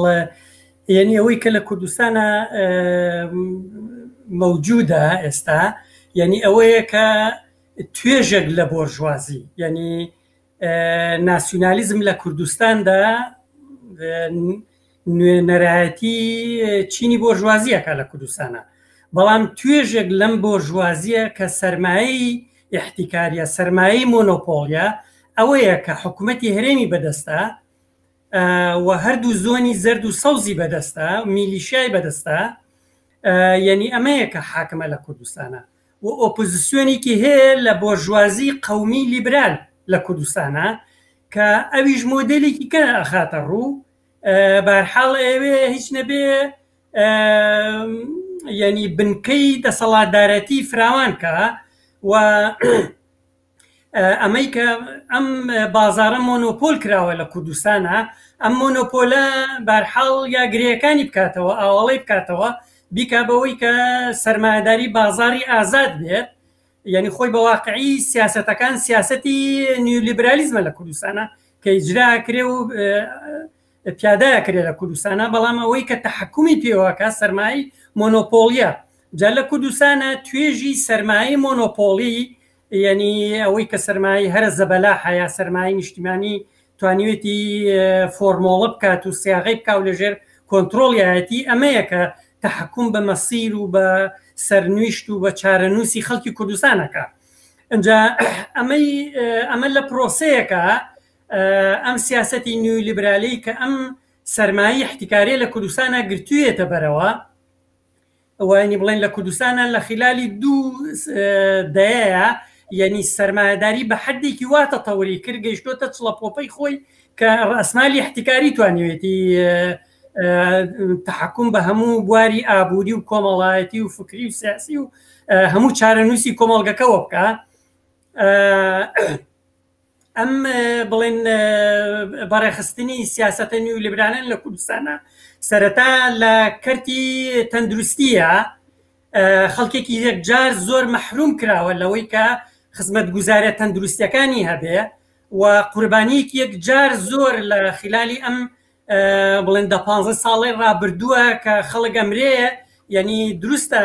یعنی ئەوەی کە لە کوردستانە مەوجودە ئێستا یعنی ئەوەیە کە توێژێک لە بۆرژوازی یعنی ناسیونالیزم لە کوردستاندا نوێنەرایەتی چینی بۆرژوازیەکە لە کوردستانە بەڵام توێژێک لەم بۆرژوازیە کە سەرمایەی احتیکاریە سەرمایەی مۆنۆپۆڵیە ئەوەیە کە حکوومەتی هەرێمی بەدەستە و هەردوو زۆنی زەرد و سەوزی بەدەستە میلیشیای بەدەستە یعنی ئەمەیە کە حاکمە لە کوردستانە و ئۆپۆزیسیۆنێکی هەیە لە بۆرژوازی قەومی لیبرال لە کوردستانە کە ئەویش مۆدێلێکی کە ئەخاتە ڕوو بارحاڵ ئەوێ هیچ نەبێ یعنی بنکەی دەسەڵاتدارەتی فراوان کە و ئەمەی کە ئەم بازارە مۆنۆپۆل کراوە لە کوردستانە ئەم مۆنۆپۆلە بارحاڵ یا گرێیەکانی بکاتەوە ئاواڵی بکاتەوە بیکا بەوەی کە سەرمایەداری بازاری ئازاد بێت یعنی خۆی بە واقعی سیاستەکان سیاستی نیولیبرالیزمە لە کوردستانە کە ئیجرا کرێ و پیادە کرێ لە کوردستانە بەڵام ئەوەی کە تەحکومی پێوەکە سەرمایەی مۆنۆپۆلیە جا لە کوردستانە توێژی سەرمایەی مۆنۆپۆلی یعنی ئەوەی کە سەرمایەی هەرە زەبەلاحە یا سەرمایەی نیشتیمانی توانیوێتی فۆرمۆڵە بکات و سیاغەی بکا و لەژێر کۆنترۆڵیایەتی ئەمەیە کە تەحکوم بە مەسیر و بە سەرنویشت و بە چارەنووسی خەڵکی کوردستانەکە ئەجا ئەمەی ئەمە لە پرۆسەیەکە ئەم سیاسەتی نیولیبرالی کە ئەم سەرمایەی احتیکاریە لە کوردستانە گرتوویەتە بەرەوە وانی بڵێن لە کوردستانە لە خلالی دوو دەیەیە یعنی سەرمایەداری بە حدێکی وا تەتەوری کرد گەیشتۆتە چڵەپۆپەی خۆی کە ڕاسمالی احتیکاری توانیوێتی تحکم بە هەموو بواری ئابووری و کۆمەڵایەتی و فکری و سیاسی و هەموو چارەنووسی کۆمەڵگەکەەوە بکە ئەم بڵێن بەڕێخستنی سیاسەتە نیولیبرالن لە کوردستانە سەرەتا لە کەرتی تەندروستیە خەڵکێکی یەکجار زۆر مەحروم کراوە لەوەی کە خزمەتگوزارە تەندروستیەکانی هەبێ و قوربانیەکی یەکجار زۆر لە خلالی ئەم بڵێن دە پ ساڵی ڕابردووە کە خەڵک ئەمرێ یعنی دروستە.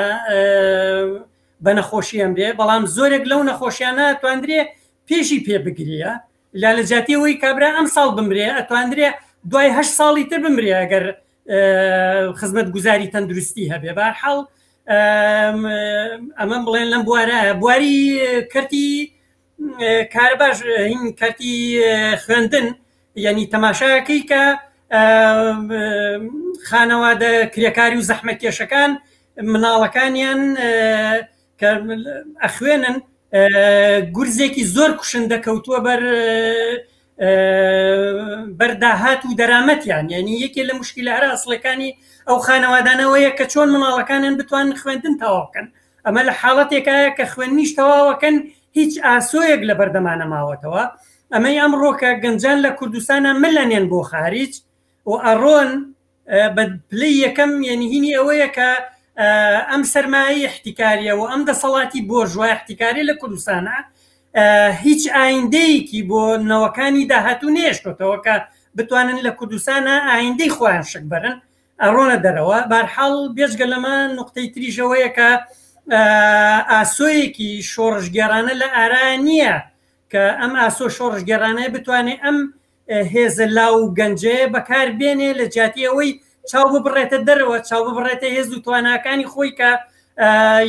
بە نەخۆشی ئەمرێ بەڵام زۆرێک لەو نەخۆشیانە توانرێ پێشی پێ بگریە لا لە جیاتی ئەوەی کابرا ئەم ساڵ بمرێ ئەتواندرێ دوای هە ساڵی تر بمرێ ئەگەر خزمەت گوزاری تەندروستی هەبێ بارحاڵ ئەمە بڵێن لەم بوارە بواری کەرتی کارەباش هین کەرتی خوێندن یعنی تەماشاکەی کە خانەوادە کرێکاری و زەحمەتکێشەکان مناڵەکانیان کە ئەخوێنن گورزێکی زۆر کوشندە کەوتووە بەر بەرداهات و دەرامەتیان یعنی یەکێ لە مشکلە هەرە ئەسڵەکانی ئەو خانەوادانەوەیە کە چۆن مناڵەکانیان بتوانن خوێندن تەواو بکەن ئەمە لە حاڵەتێکایە کە خوێندنیش تەواوەکەن هیچ ئاسۆیەک لە بەردەمانە ماوەتەوە ئەمەی ئەمڕۆ کە گەنجان لە کوردستانە ملەنێن بۆ خاریج و ئەڕۆن بە پلەی یەکەم یعنی هینی ئەوەیە کە ئەم سەرمایەی احتیکاریە و ئەم دەسەڵاتی بۆرژوا احتیکاری لە کوردستانە هیچ ئایندەیەکی بۆ نەوەکانی داهاتوو نێشتۆتەوە کە بتوانن لە کوردستانە ئایندەی خۆیان شک بەرن ئەڕۆنە دەرەوە بارحاڵ بێجگە لەمە نقطەی تریشەوەیە کە ئاسۆیەکی شۆڕشگێڕانە لە ئارا نییە کە ئەم ئاسۆ شۆڕشگێڕانەیە بتوانێت ئەم هێزە لاو و گەنجەیە بەکار بێنێ لە جیاتی ئەوەی چاو ببڕێتە دەرەوە چاو ببڕێتە هێز و تواناکانی خۆی کە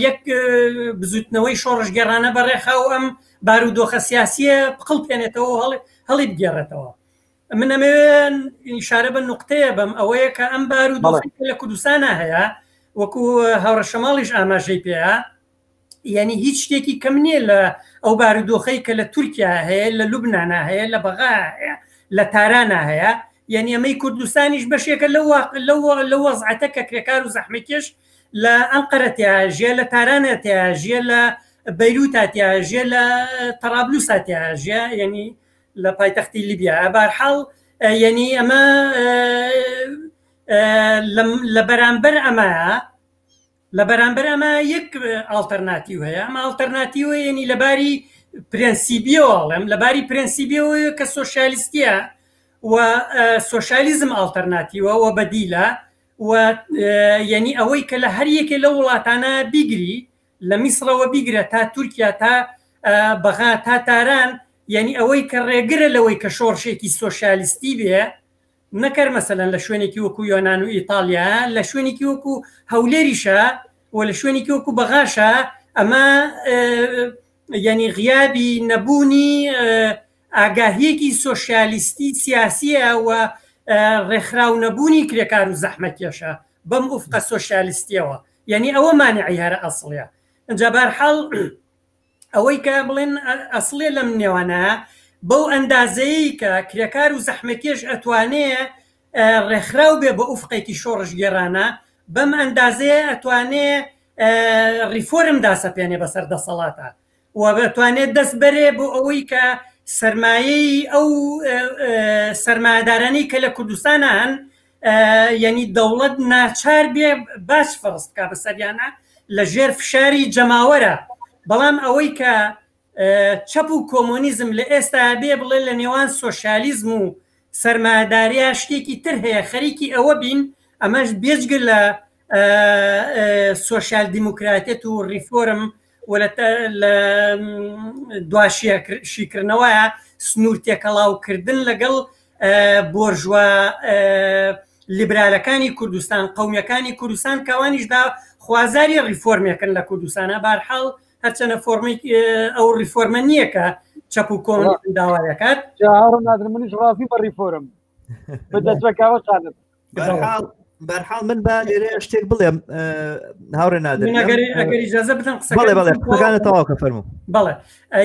یەک بزوتنەوەی شۆڕشگێڕانە بەڕێخا و ئەم بارودۆخە سیاسیە بقڵپێنێتەوە و هەڵی بگێڕێتەوە من ئەمەوێ ئیشارە بە نقطەیە بەم ئەوەیە کە ئەم بارودۆخی لە کوردستانە هەیە وەکو هاوڕەشەماڵیش ئاماژەی پێیە یعنی هیچ شتێکی کەم نییە لە ئەو بارودۆخەی کە لە تورکیا هەیە لە لوبناە هەیە لە بەغا هەیە لە تارانە هەیە یعنی ئەمەی کوردستانیش بەشێکە لەو وەزعەتە کە کرێکار و زەحمەکێش لە ئەنقەرە تیاژیە لە تارانە تیاژیە لە بەیروتا تیاژیە لە تەرابلوسا تیاژیە یعنی لە پایتەختی لیبیا بارحاڵ یعنی ئەمە لە بەرامبەر ئەمە لە بەرامبەر ئەمە یەک ئاڵتەرناتیو هەیە ئەمە ئاڵتەرناتیوە یعنی لەباری پرەنسیبیەوە ئەڵێم لەباری پرەنسیبیەوە کە سۆسیالیستیە و سۆسیالیزم ئاڵتەرناتیوە و بەدیلە و یعنی ئەوەی کە لە هەر یەکێ لە وڵاتانە بیگری لە میسرەوە بیگرە تا تورکیا تا بەغا تا تاران یعنی ئەوەی کە ڕێگرە لەوەی کە شۆڕشێکی سۆسیالیستی بێ نەکەر مەسەلەن لە شوێنێکی وەکو یۆنان و ئیتاڵیا لە شوێنێکی وەکو هەولێریشە و لە شوێنێکی وەکو بەغاشە ئەمە یعنی غیابی نەبوونی ئاگاهیەکی سۆسیالیستی سیاسیە و ڕێکخراو نەبوونی کرێکار و زەحمەتکێشە بەم ئوفقە سۆسیالیستیەوە یعنی ئەوە مانعی هەرە ئەسڵیە ئەجا بارحاڵ ئەوەی کە بڵێن ئەسڵێ لەم نێوانە بەو ئەندازەیە کە کرێکار و زەحمەکێش ئەتوانێ ڕێکخراو بێ بە ئوفقێکی شۆڕشگێرانە بەم ئەندازەیە ئەتوانێ ڕیفۆرم داسەپێنێ بەسەر دەسەڵاتە و بەتوانێت دەست بەرێ بۆ ئەوەی کە سرمایەی ئەو سرمایەدارانی کە لە کوردستانە هەن یعنی دەوڵەت ناچار بێ باج فەرز بکا بەسەریانە لە ژێر فشاری جەماوەرە بەڵام ئەوەی کە چەپ و کۆمۆنیزم لە ئێستا بێ بڵێ لە نێوان سۆسیالیزم و سەرمایەداریا شتێکی تر هەیە خەریکی ئەوە بین ئەمەش بێجگە لە سۆسیال دیموکراتێت و ڕیفۆرم و لە دواشیکردنەوەیە سنوور تێکەڵاوکردن لەگەڵ بۆرژوا لیبرالەکانی کوردستان قومیەکانی کوردستان کاوانیشدا خوازاری ڕیفۆرمێکن لە کوردستانە بارحاڵ هەرچەنە فۆرمی ئەو ڕیفۆرمە نییە کە چەپ و کۆن داوا دەکات نادر منیش ڕازی بە ڕیفۆرم بەدەستەکەوە خانم بەرحاڵ من با لێرە شتێک بڵێم هاوڕێ نادر ئەگەر ئیجازە بدەم قسە بەڵێ بەڵێ قسەکانت تەواو کە فەرموو بەڵێ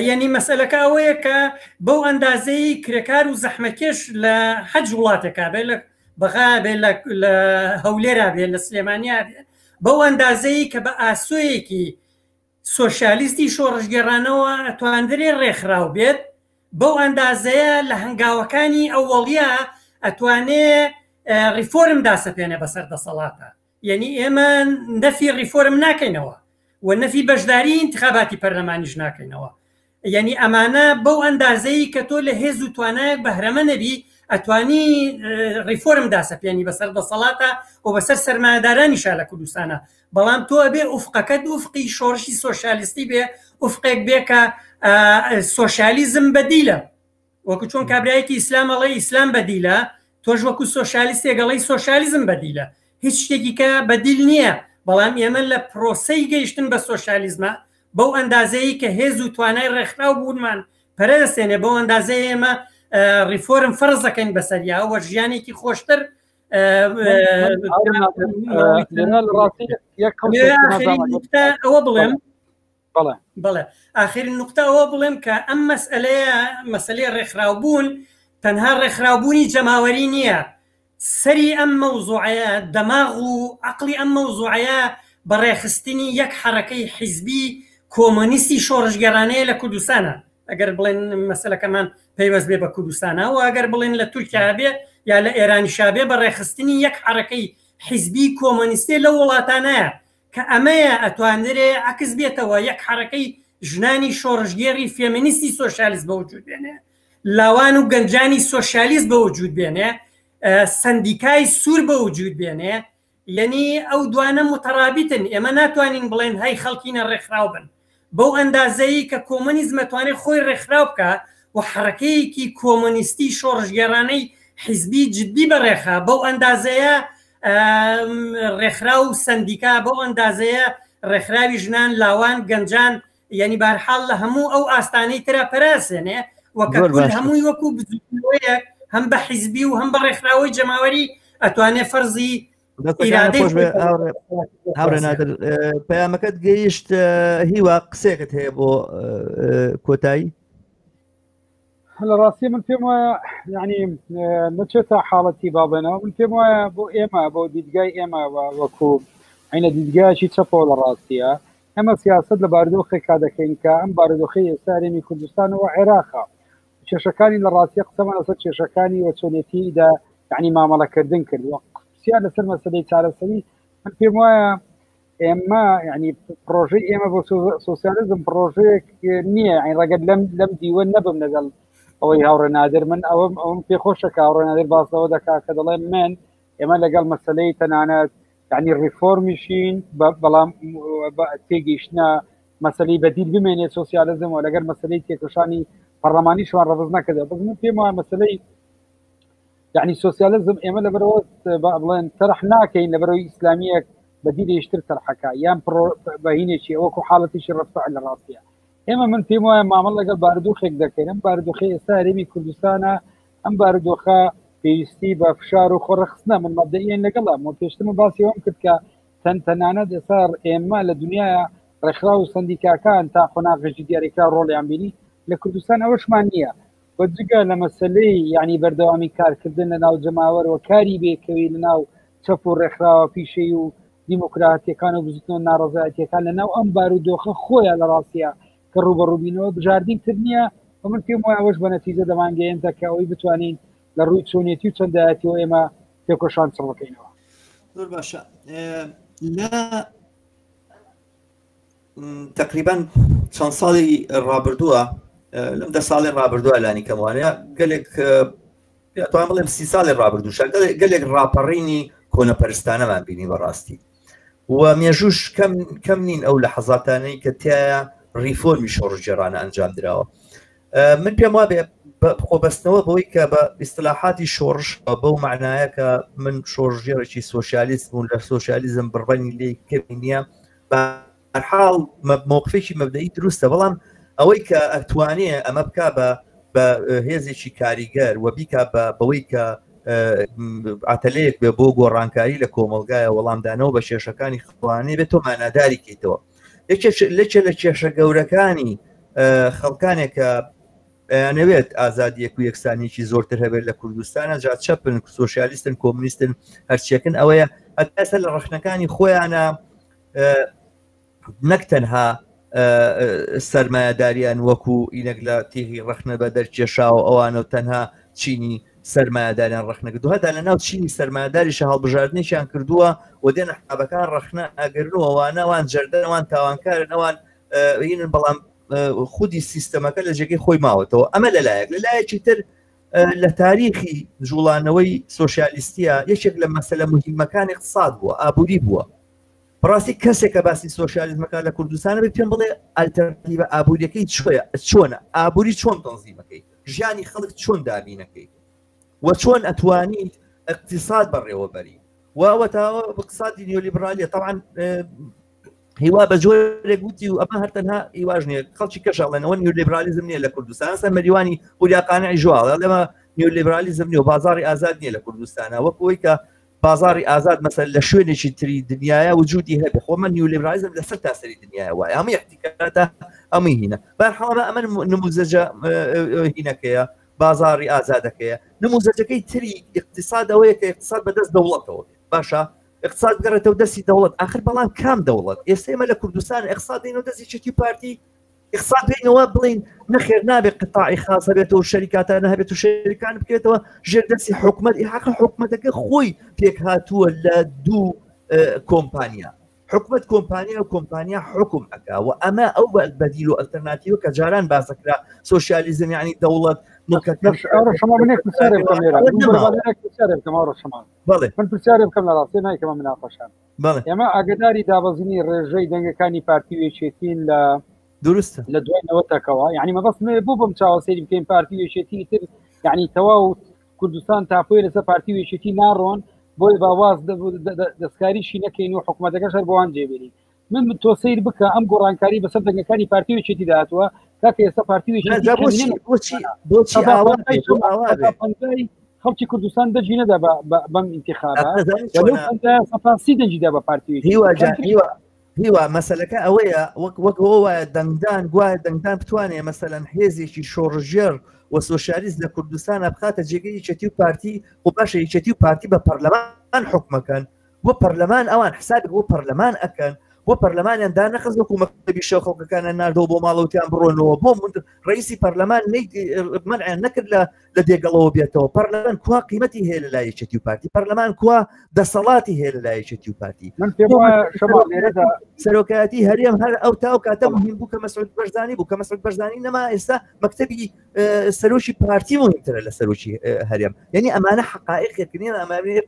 یعنی مەسەلەکە ئەوەیە کە بەو ئەندازەی کرێکار و زەحمەکێش لە حەج وڵاتێکا بێ لە بەغا بێ لە هەولێرا بێ لە سلێمانیا بێ بەو ئەندازەی کە بە ئاسۆیەکی سۆشیالیستی شۆڕشگێڕانەوە ئەتواندرێ ڕێکخراو بێت، بەو ئەندازەیە لە هەنگاوەکانی ئەوەڵیە ئەتوانێ ڕیفۆرم داسەپێنێ بەسەر دەسەڵاتە. یەنی ئێمە نەفی ڕیفۆرم ناکەینەوە و نەفی بەشداری ئینتخاباتی پەرلەمانیش ناکەینەوە. یەنی ئەمانە بەو ئەندازەی کە تۆ لە هێز و توانایەک بەهرەمە نەبی، ئەتوانی ڕیفۆرم داسەپێنی بەسەر دەسەڵاتە و بەسەر سەرمایەدارانیشا لە کوردستانە بەڵام تۆ ئەبێ ئوفقەکەت ئوفقی شۆڕشی سۆسیالیستی بێ ئوفقێک بێ کە سۆسیالیزم بەدیلە وەکو چۆن کابرایەکی ئیسلام ئەڵێ ئیسلام بەدیلە تۆش وەکو سۆسیالیستێک ئەڵێی سۆسیالیزم بەدیلە هیچ شتێکی کە بەدیل نییە بەڵام ئێمە لە پرۆسەی گەیشتن بە سۆسیالیزمە بەو ئەندازەیە کە هێز و توانای ڕێکخراو بوونمان پەرە دەستێنێ بەو ئەندازەیە ئێمە ڕیفۆرم فەرز دەکەین بەسەریا وە ژیانێکی خۆشتر ئەوە بڵێم بەڵێ ئاخرین نقطە ئەوە بڵێم کە ئەم مەسئلەیە مەسلەی ڕێکخراوبوون تەنها ڕێکخراوبوونی جەماوەری نییە سەری ئەم مەوزوعەیە دەماغ و عەقڵی ئەم مەوزوعەیە بەڕێخستنی یەک حەڕەکەی حیزبی کۆمۆنیستی شۆڕشگێڕانەیە لە کوردستانە ئەگەر بڵێن مەسەلەکەمان پەیوەست بێ بە کوردستانە و ئەگەر بڵێن لە تورکیا بێ یا لە ئێرانیشا بێ بە ڕێخستنی یەک حەڕەکەی حیزبی کۆمۆنیستێ لەو وڵاتانەیە کە ئەمەیە ئەتوانرێ عەکس بێتەوە یەک حەڕەکەی ژنانی شۆڕشگێڕی فێمینیستی سۆسیالیست بە وجود بێنێ لاوان و گەنجانی سۆسیالیست بە وجود بێنێ سەندیکای سوور بە وجود بێنێ یەنی ئەو دوانە متەرابیتن ئێمە ناتوانین بڵێن هەی خەڵکینە ڕێکخراو بن بەو ئەندازەی کە کۆمۆنیزم ئەتوانێت خۆی ڕێکخراو بکا و حەڕەکەیەکی کۆمۆنیستی شۆڕشگێڕانەی حیزبی جدی بەڕێخا بەو ئەندازەیە ڕێکخراو و سەندیکا بەو ئەندازەیە ڕێکخراوی ژنان لاوان گەنجان یعنی بارحاڵ لە هەموو ئەو ئاستانەی ترا پەراسێنێ و کە کورد هەمووی وەکو بزوتنەوەیەک هەم بە حیزبی و هەم بە ڕێکخراوەی جەماوەری ئەتوانێ فەرزی هاوڕێ نادر پەیامەکەت گەیشت هیوا قسێکت هەیە بۆ کۆتایی لە ڕاستی من پێم وایە یعنی نەچێتە حاڵەتی بابێنەوە من پێم وایە بۆ ئێمە بۆ دیدگای ئێمە وەکو عینە دیدگایکی چەپەوە لە ڕاستیە ئێمە سیاست لە بارودۆخێکا دەکەین کە ئەم بارودۆخی ئێستا هەرێمی کوردستانەوە عێراقا کێشەکانی لە ڕاستیە قسەمان لەسەر کێشەکانی و چۆنێتی دا یعنی مامەڵەکردن کرد و پرسیار لەسەر مەسەلەی چارەسەری من پێم وایە ئێمە یعنی پرۆژەی ئێمە بۆ سۆسیالیزم پرۆژەیەک نییە یعنی ڕەگەر لەم لەم دیوە نەبم لەگەڵ ئەوەی هاوڕێ نادر من ئەوەم ئەوم پێخۆشە کە هاوڕێ نادر باس لەوە دەکا کە دەڵێ من ئێمە لەگەڵ مەسەلەی تەنانەت یعنی ڕیفۆرمیشین بەڵام تێگەیشتنە مەسەلەی بەدیل بمێنێت سۆسیالزم و لەگەر مەسلەی تێکۆشانی پەرلەمانیشمان ڕەبز نەکردەوە بەس من پێم وایە مەسلەی یعنی سۆسیالزم ئێمە لەبەرەوە بڵێن تەرح ناکەین لەبەرەوەی ئیسلامیەک بەدیلێشتر تەرحەکە یان بەهینێکی وەکو حاڵەتیشی ڕەفع لە ڕاستیە ئێمە من پێم وایە مامەڵ لەگەڵ بارودۆخێک دەکەین ئەم بارودۆخی ئێستا هەرێمی کوردستانە ئەم بارودۆخە پێویستی بە فشار و خۆڕخستنە من مەبدەئیان لەگەڵم و پێشتر من باسی ئەوەم کرد کە تەن تەنانەت ئێستا ئێمە لە دنیاە ڕێکخراو و سەندیکاکان تا قۆناغێکی دیاریکراو ڕۆڵیان بینی لە کوردستان ئەوەشمان نییە و جگە لە مەسەلەی یعنی بەردەوامی کارکردن لە ناو جەماوەر و کاری بێکەوی لە ناو چەپ و ڕێکخراوە پیشەی و دیموکراتیەکان و بزوتنەوە ناڕەزایەتیەکان لە ناو ئەم بارودۆخە خۆیان لە ڕاستیە کە ڕوبەڕوبینەوە بژاردنی تر نییە و من پێم وایە ئەوەش بە نەتیجە دەمانگەیەنتە کە ئەوەی بتوانین لە ڕووی چۆنیەتی و چەندایەتیەوە ئێمە تێکۆشان چڕ بکەینەوە. زۆر باشە لە تقریبان چەند ساڵی ڕابردووە لەم دە ساڵی ڕابردووە لانی کەموانە گەلێک توان بڵێم سی ساڵی ڕابردووشە گەلێک ڕاپەڕینی کۆنەپەرستانەمان بینی بەڕاستی و مێژوش کەم کەم نین ئەو لە حەزاتانەی کە تایە ڕیفۆرمی شۆڕژێرانە ئەنجام دراوە من پێم وابێ خۆبەستنەوە بەوەی کە بە ئیسلاحاتی شۆڕش بەو معنایە کە من شۆڕژێڕێکی سۆسیالیست بوون لە سۆسیالیزم بڕبەنی لێ کەمی نییە بەحاڵ مۆقفێکی مەبدەئی دروستە بەڵام ئەوەی کە ئەتوانێ ئەمە بک بە بە هێزێکی کاریگەر و بیکا بە بەوەی کە ئاتەلەیەک بێ بۆ گۆڕانکاری لە کۆمەلگایە وەڵامدانەوە بە کێشەکانی خوانێ بێت تۆ ماناداری کەیتەوە لەچێ لە کێشە گەورەکانی خەڵکانێک کە ئەیانەوێت ئازادیەک و یەکسانیکی زۆرتر هەبێت لە کوردستانە جا چەپن سۆسیالیستن کۆمنیستن هەرچیەکن ئەوەیە هەتا لە ڕخنەکانی خۆیانە نەک تەنها سەرمایەداریان وەکو ئینەک لە تیغی ڕەخنە بە دەرکێشاوە ئەوانە و تەنها چینی سەرمایەداریان ڕەخنە کردووە هەتا لە ناو چینی سەرمایەداریشە هەڵبژاردنێکیان کردووە و دێن حسابەکان ڕەخنە ئەگرن و ئەوانە ئەوان جەردەن ئەوان تاوانکارن ئەوان هینن بەڵام خودی سیستەمەکە لە جێگەی خۆی ماوەتەوە ئەمە لەلایەک لەلایەکی تر لە تاریخی جوڵانەوەی سۆسیالیستیە یەکێک لە مەسەلە مهمەکان اقتصاد بووە ئابووری بووە بەڕاستی کەسێک کە باسی سۆسیالیزمەکە لە کوردستانە بێت پێم بڵێ ئەلتەرناتیڤە ئابووریەکەی چۆیە چۆنە ئابووری چۆن تەنزیمەکەی ژیانی خەڵک چۆن دابینەکەی و چۆن ئەتوانیت اقتصاد بەڕێوەبەری و ئەوەتاوە اقتصادی نیۆلیبرالیە طبعا هیوا بە جۆرێک وتی و ئەمە هەر تەنها هیواش نییە خەڵکی کەش ئەڵێنەوە نیۆلیبرالیزم نییە لە کوردستان سەر مەریوانی پوریا قانعی ژواڵە لەمە نیۆلیبرالیزم نیە و بازاڕی ئازاد نییە لە کوردستانە وەک ئەوەی کە بازاڕی ئازاد مەسەل لە شوێنێکی تری دنیاە وجودی هەبێ خۆ من نیولیبرالیزم لەسەر تاسەری دنیاە وایە هەموو احتیکاتە هەمووی هینە بەرحاڵ ئەمە نموزەجە هینەکەیە بازاڕی ئازادەکەیە نموزەجەکەی تری اقتصاد ئەوەیە کە اقتصاد بەدەست دەوڵەتەوە بێت باشە اقتصاد بگەڕێتەوە دەستی دەوڵەت آخر بەڵام کام دەوڵەت ئێستا ئێمە لە کوردستان اقتصاد دێنەوە دەستی چەتی پارتی اقتصاد بینەوە بڵین نەخێر نابێت قطاعی خاص هەبێتەوە شەریکاتانە هەبێت و شەریکان بکرێتەوە ژێر دەستی حکومت حق حکومەتەکە خۆی پێک هاتووە لە دوو کۆمپانیا حکومت کۆمپانیا و کۆمپانیا حکوم ئەکا و ئەمە ئەو بەدیل و ئەلتەرناتیوە کە جاران باسەکرا سۆسیالیزم یعنی دەوڵەت من پرسیارێ بکەم لە ڕاستی نایکەمە مناقەشە ئێمە ئاگداری دابەزینی ڕێژەی دەنگەکانی پارتی و یەکێتین لە دروستە لە دوای نەوەتەکەوە یعنی مەبەست مێ بۆ بەم چاوە سەیری بکەین پارتی و یەکێتی تر یعنی تەواو کوردستان تاپۆی لەسەر پارتی و یەکێتی ناڕۆن بۆی باواز دەستکاریشی نەکەین و حکوومەتەکەش هەر بۆوان جێبێنین من تۆ سەیر بکە ئەم گۆڕانکاری بەسەر دەنگەکانی پارتی و یەکێتی داهاتووە کاکە ئێستا پارتی و یەکێتی جا بۆچی بۆچی بۆچی ئاوا بێ؟ بۆ ئاوا بێ؟ پەنجای خەڵکی کوردستان دەنگی نەدا بەم ئینتخابە ئەزانی لەو چۆنە؟ پەنجا سەتا سی دەنگی دا بە پارتی و یەکێتی. هیوا جان هیوا هیوا مەسەلەکە ئەوەیە وەک وەک ئەوە وایە دەنگدان گوایە دەنگدان بتوانێ مەسەلەن هێزێکی شۆڕشگێڕ و سۆسیالیست لە کوردستانە بخاتە جێگەی یەکێتی و پارتی خۆ باشە یەکێتی و پارتی بە پەرلەمان حوکمەکەن بۆ پەرلەمان ئەوان حسابێک بۆ پەرلەمان ئەکەن بۆ پەرلەمانیان دانەخست وەکو مەکتەبی شێخ خەڵکەکانیان ناردەوە بۆ ماڵەوتیان بڕۆنەوە بۆ ڕئیسی پەرلەمان مەنعیان نەکرد لە لە دێگەڵەوە بێتەوە پەرلەمان کوا قیمەتی هەیە لە لای یەکێتی و پارتی پەرلەمان کوا دەسەڵاتی هەیە لە لای یەکێتی و پارتی من پێم وایە شەماڵ لێرەدا سەرۆکایەتی هەرێم هەر ئەو تا ئەو کاتە مهم بوو کە مەسعود بەرزانی بوو کە مەسعود بەرزانی نەما ئێستا مەکتەبی سەرۆکی پارتی مهمترە لە سەرۆکی هەرێم یعنی ئەمانە حقائقێک نییە ئەمانە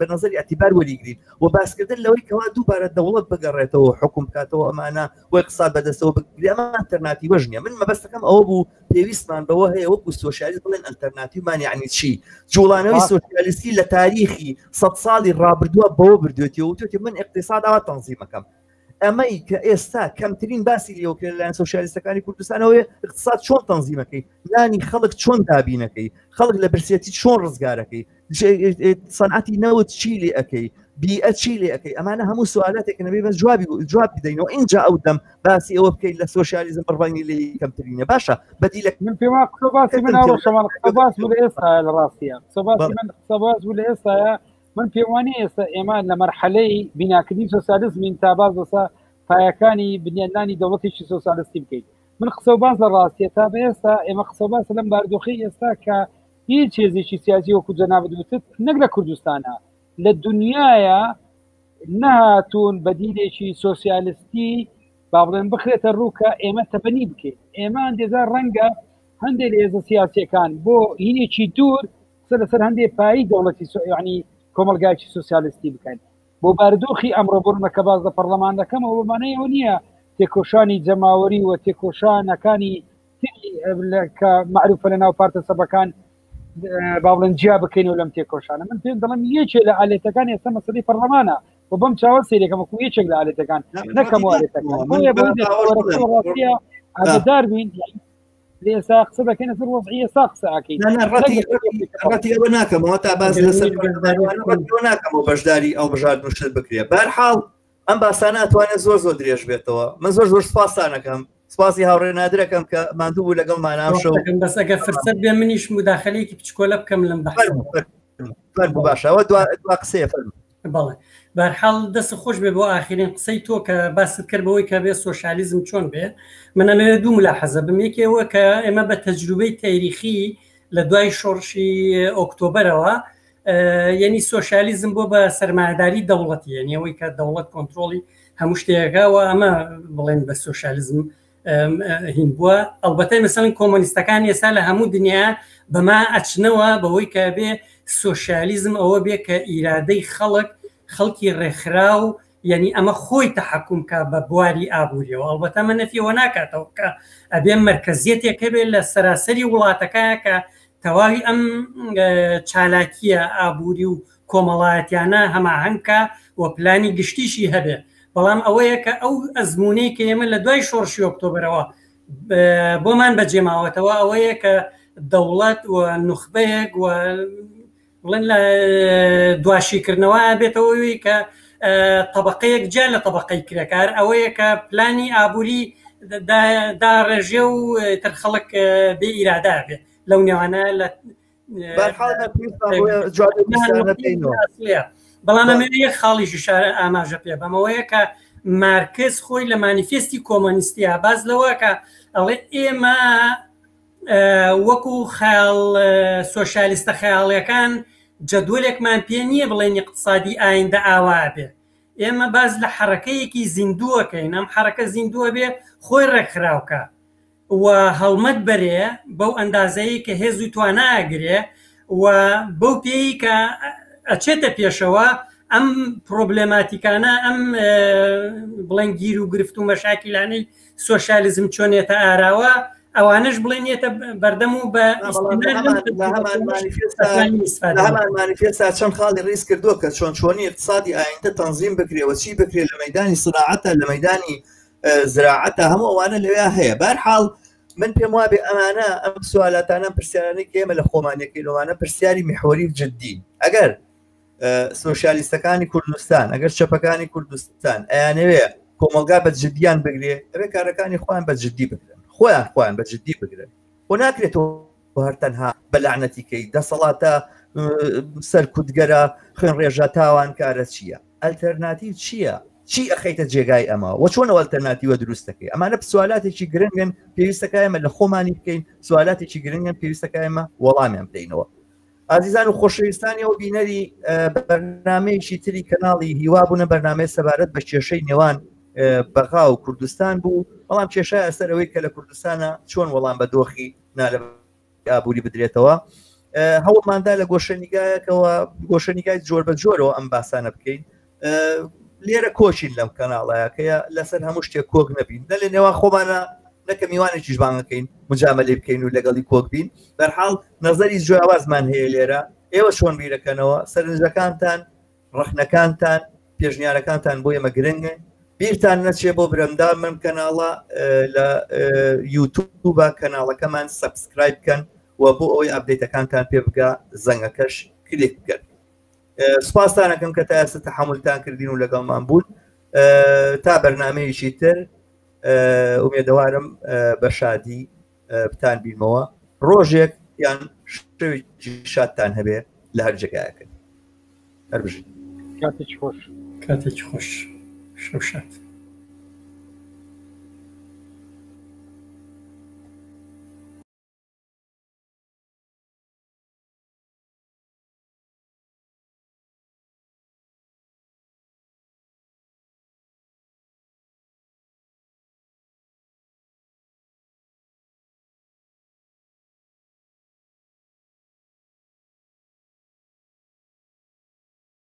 بە نظر اعتبار وەریگرین و باسکردن لەوەی کەوا دووبارە دەوڵەت بگەڕێتەوە حکوم بکاتەوە ئەمانە و اقتصاد بەدەستەوە بگرێ ئەمە ئەلتەرناتیڤەش نییە من مەبەستەکەم ئەوە بوو پێویستمان بەوە هەیە وەکو سۆسیالیست بڵێن ئەلتەرناتیڤمان یعنی چی جوڵانەوەی سۆسیالیستی لە تاریخی سە ساڵی ڕابردووە بەوە بردوێتی وتوێتی من اقتصاد ئاوا تەنزیمەکەم ئەمەی کە ئێستا کەمترین باسی لێوکرێت لەلایەن سۆسیالیستەکانی کوردستانەوەی اقتصاد چۆن تەنزیمەکەی نانی خەڵک چۆن دابینەکەی خەڵک لە برسێتی چۆن ڕزگارەکەی سەنعەتی نەوت چی لێ ئەەکەی بیئە چی لێ ئەەکەی ئەمانە هەموو سوالاتێک نەبێ بەس جوابی جواب بدەینەوە اینجا ئەو دەم باسی ئەوە بکەیت لە سۆسیالیزم بڕوانی لێ کەمترینە باشە بەدی لە من پێم قسە باسی من ئاوە شەماڵ قسە باس بوو لە ئێستا لە ڕاستیە قسە باسی من قسە باس بوو لە ئێستاە من پێم وانییە ئێستا ئێمە لە مەرحەلەی بیناکردنی سۆسیالیزمین تا باس لەسەر پایەکانی بنیادنانی دەوڵەتێکی سۆسیالیستی بکەین من قسە و باس لە ڕاستیە تا بە ئێستا ئێمە قسە و باس لەم باردۆخی ئێستا کە هیچ هێزێکی سیاسی وەکو جەنابت وتت نەک لە کوردستانە لە دنیاە نەهاتوون بەدیلێکی سۆسیالستی با بڵێن بخرێتە ڕوو کە ئێمە تەبەنی بکەین ئێمە هەندێجار ڕەنگە هەندێک لە هێزە سیاسیەکان بۆ هینێکی دوور قسە لەسەر هەندێک پایی دەوڵەتی ینی کۆمەلگایکی سوسیالیستی بکەن بۆ بارودۆخی ئەمڕۆ بڕمە کە باز لە پەرلەمان دەکەم ئەوە مانای ئەوە نییە تێکۆشانی جەماوەری و تێکۆشانەکانی کە معروفە لە ناو پارتە سەبەکان با بڵێن جیا بکەینەوە لەم تێکۆشانە من پێم دەڵێم یەکێ لە ئالێتەکان ئێستا مەسەلەی پەرلەمانە و بەم چاوە سەیرەکەم وەکو یەکێک لە ئالێتەکان نەکەم ئالێتەکان بۆیە بۆ ڕاستیە ئاگادار بین لە ئێستا قسە دەکەین لەسەر وەزعی ئێستا قسە ئەکەین ڕەتی ئەوە ناکەمەوە تا باس لەسەر ئەوە ناکەمەوە بەشداری ئەو بژاردن و شت بکرێ بەرحاڵ ئەم باسانە ئەتوانێت زۆر زۆر درێژ بێتەوە من زۆر زۆر سپاسانەکەم سپاسی هاوڕێ نادرەکەم کە ماندوو بوو لەگەڵ مانام شەو بەس ئەگەر فرسەت بێ منیش مداخلەیەکی بچکۆلە بکەم لەم بەحث فەرموو باشە ئەوە دوا دوا قسەیە فەرموو بەڵێ بەرحاڵ دەست خۆش بێ بۆ ئاخرین قسەی تۆ کە باست کرد بەوەی کە بێ سۆشیالیزم چۆن بێ من ئەمەوێت دوو ملاحەزە بم یەکێوە کە ئێمە بە تەجروبەی تاریخی لە دوای شۆڕشی ئۆکتۆبەرەوە یعنی سۆشیالیزم بۆ بە سەرمایەداری دەوڵەتی یعنی ئەوەی کە دەوڵەت کۆنتترۆڵی هەموو شتێکەوە ئەمە بڵێن بە سۆشیالیزم. هین بووە ئەڵبەتە مەسەلەن کۆمۆنیستەکان ئێستا لە هەموو دنیا بەما ئەچنەوە بەوەی کە بێ سۆسیالیزم ئەوە بێ کە ئیرادەی خەڵک خەڵکی ڕێکخراو یعنی ئەمە خۆی تەحەکوم کا بە بواری ئابووریەوە ئەڵبەتە ئەمە نەفیەوە ناکاتەوە کە ئەبێ مەرکەزیەتێک هەبێت لە سەراسەری وڵاتەکە کە تەواوی ئەم چالاکیە ئابووری و کۆمەڵایەتیانە هەماهەنگکە و پلانی گشتیشی هەبێ بەڵام ئەوەیە کە ئەو ئەزمونەی کە ئێمە لە دوای شۆڕشی ئۆکتۆبرەوە بۆمان بەجێماوەتەوە ئەوەیە کە دەوڵەت و نوخبەیەک و بڵێن لە دواشیکردنەوە بێتەوەی کە طبقەیەک جیا لە طبقەی کرێکار ئەوەیە کە پلانی ئابووری داڕێژێ و تر خەڵک بێ ئیرادا بێ لەو نێوانە لە بەڵام ئەمە یەک خاڵیش شارە ئاماژە پێ بەمەوەیە کە مارکس خۆی لە مانیفستی کۆمۆنیستیا باز لەوە کە ئەڵێ ئێمە وەکو خەیاڵ سۆشیالیستە خەیاڵیەکان جەدوەلێکمان پێ نییە بڵێن اقتصادی ئایندە ئاوا بێ ئێمە باز لە حەرەکەیەکی زیندووەکەین ئەم حەرەکە زیندووە بێ خۆی ڕێکخراوکە و هەڵمەت بەرێ بەو ئەندازەی کە هێز و توانا ئەگرێ و بەو پێی کە ئەچێتە پێشەوە ئەم پرۆبلێماتیکانە ئەم بڵێن گیر و گرفت و مەشاکیلانەی سۆشیالیزم چۆنێتە ئاراوە ئەوانش بڵێنێتە بەردەم و بە مانیفێستا چەند خاڵی ڕیز کردووە کە چۆن چۆنی اقتصادی ئایندە تەنزیم بکرێەوە چی بکرێت لە مەدانی سناعەتە لە مەدانی زراعەتە هەموو ئەوانە لەوێ هەیە بارحاڵ من پێم وابێ ئەمانە ئەم سوالاتانە پرسیارانەی کە ئێمە لە خۆمانەکەی لەوانە پرسیاری میحوەری و جددی ئەگەر سۆسیالیستەکانی کوردستان ئەگەر چەپەکانی کوردستان ئەیانەوێ کۆمەلگا بە جدیان بگرێ ئەوێ کارەکانی خۆیان بە جددی بگرن خۆیان خۆیان بە جددی بگرن و ناکرێتەوە هەر تەنها بە لەعنەتیکەی دەسەڵاتە سەرکوتگەرە خوێن ڕێژە تاوانکارە چییە ئەلتەرناتیو چییە چی ئەخیتە جێگای ئەمە وە چۆن ئەلتەرناتیوە دروستەکەی ئەمانە سوالاتێکی گرنگن پێویستەکە ئێمە لە خۆمانی بکەین سوالاتێکی گرنگن پێویستەکە ئێمە وەڵامیان بدەینەوە ئازیزان و خۆشەویستانی ئەو بینەری بەرنمەیەکی تری کەناڵی هیوا بوونە بەرنمەی سەبارەت بە کێشەی نێوان بەغا و کوردستان بوو بەڵام کێشە ئەسەر ئەوەی کە لە کوردستانە چۆن وەڵام بە دۆخی نالە ئابووری بدرێتەوە هەوڵماندا لە گۆشەنیگایەکەوە گۆشەنیگای جۆر بە جۆرەوە ئەم باسانە بکەین لێرە کۆچین لەم کەناڵەکەیە لەسەر هەموو شتێک کۆک نەبین نە لە نێوان خۆمانە نەکە میوانێکیش بانگەکەین مجاملەی بکەین و لەگەڵی کۆک بین بەرحاڵ نظری جیاوازمان هەیە لێرە ئێوە چۆن بیرەکەنەوە سەرنجەکانتان ڕەخنەکانتان پێشنیارەکانتان بۆ ئێمە گرنگن بیرتان نەچێ بۆ برەمدا من کەناڵە لە یوتوبە کەناڵەکەمان subscribe بکەن و بۆ ئەوەی update ەکانتان پێ بگا زەنگەکەش کلیک بکەن سپاستانەکەم کە تا ئێستا تەحملتان کردین و لەگەڵمان بوون تا بەرنمەیەکی تر ئومێدەوارم بە شادی بتان بینمەوە ڕۆژێک یان شەوێکی شادتان هەبێ لە هەر جێگایەکن هەر بژین کاتێکی خۆش کاتێکی خۆش شەو شاد.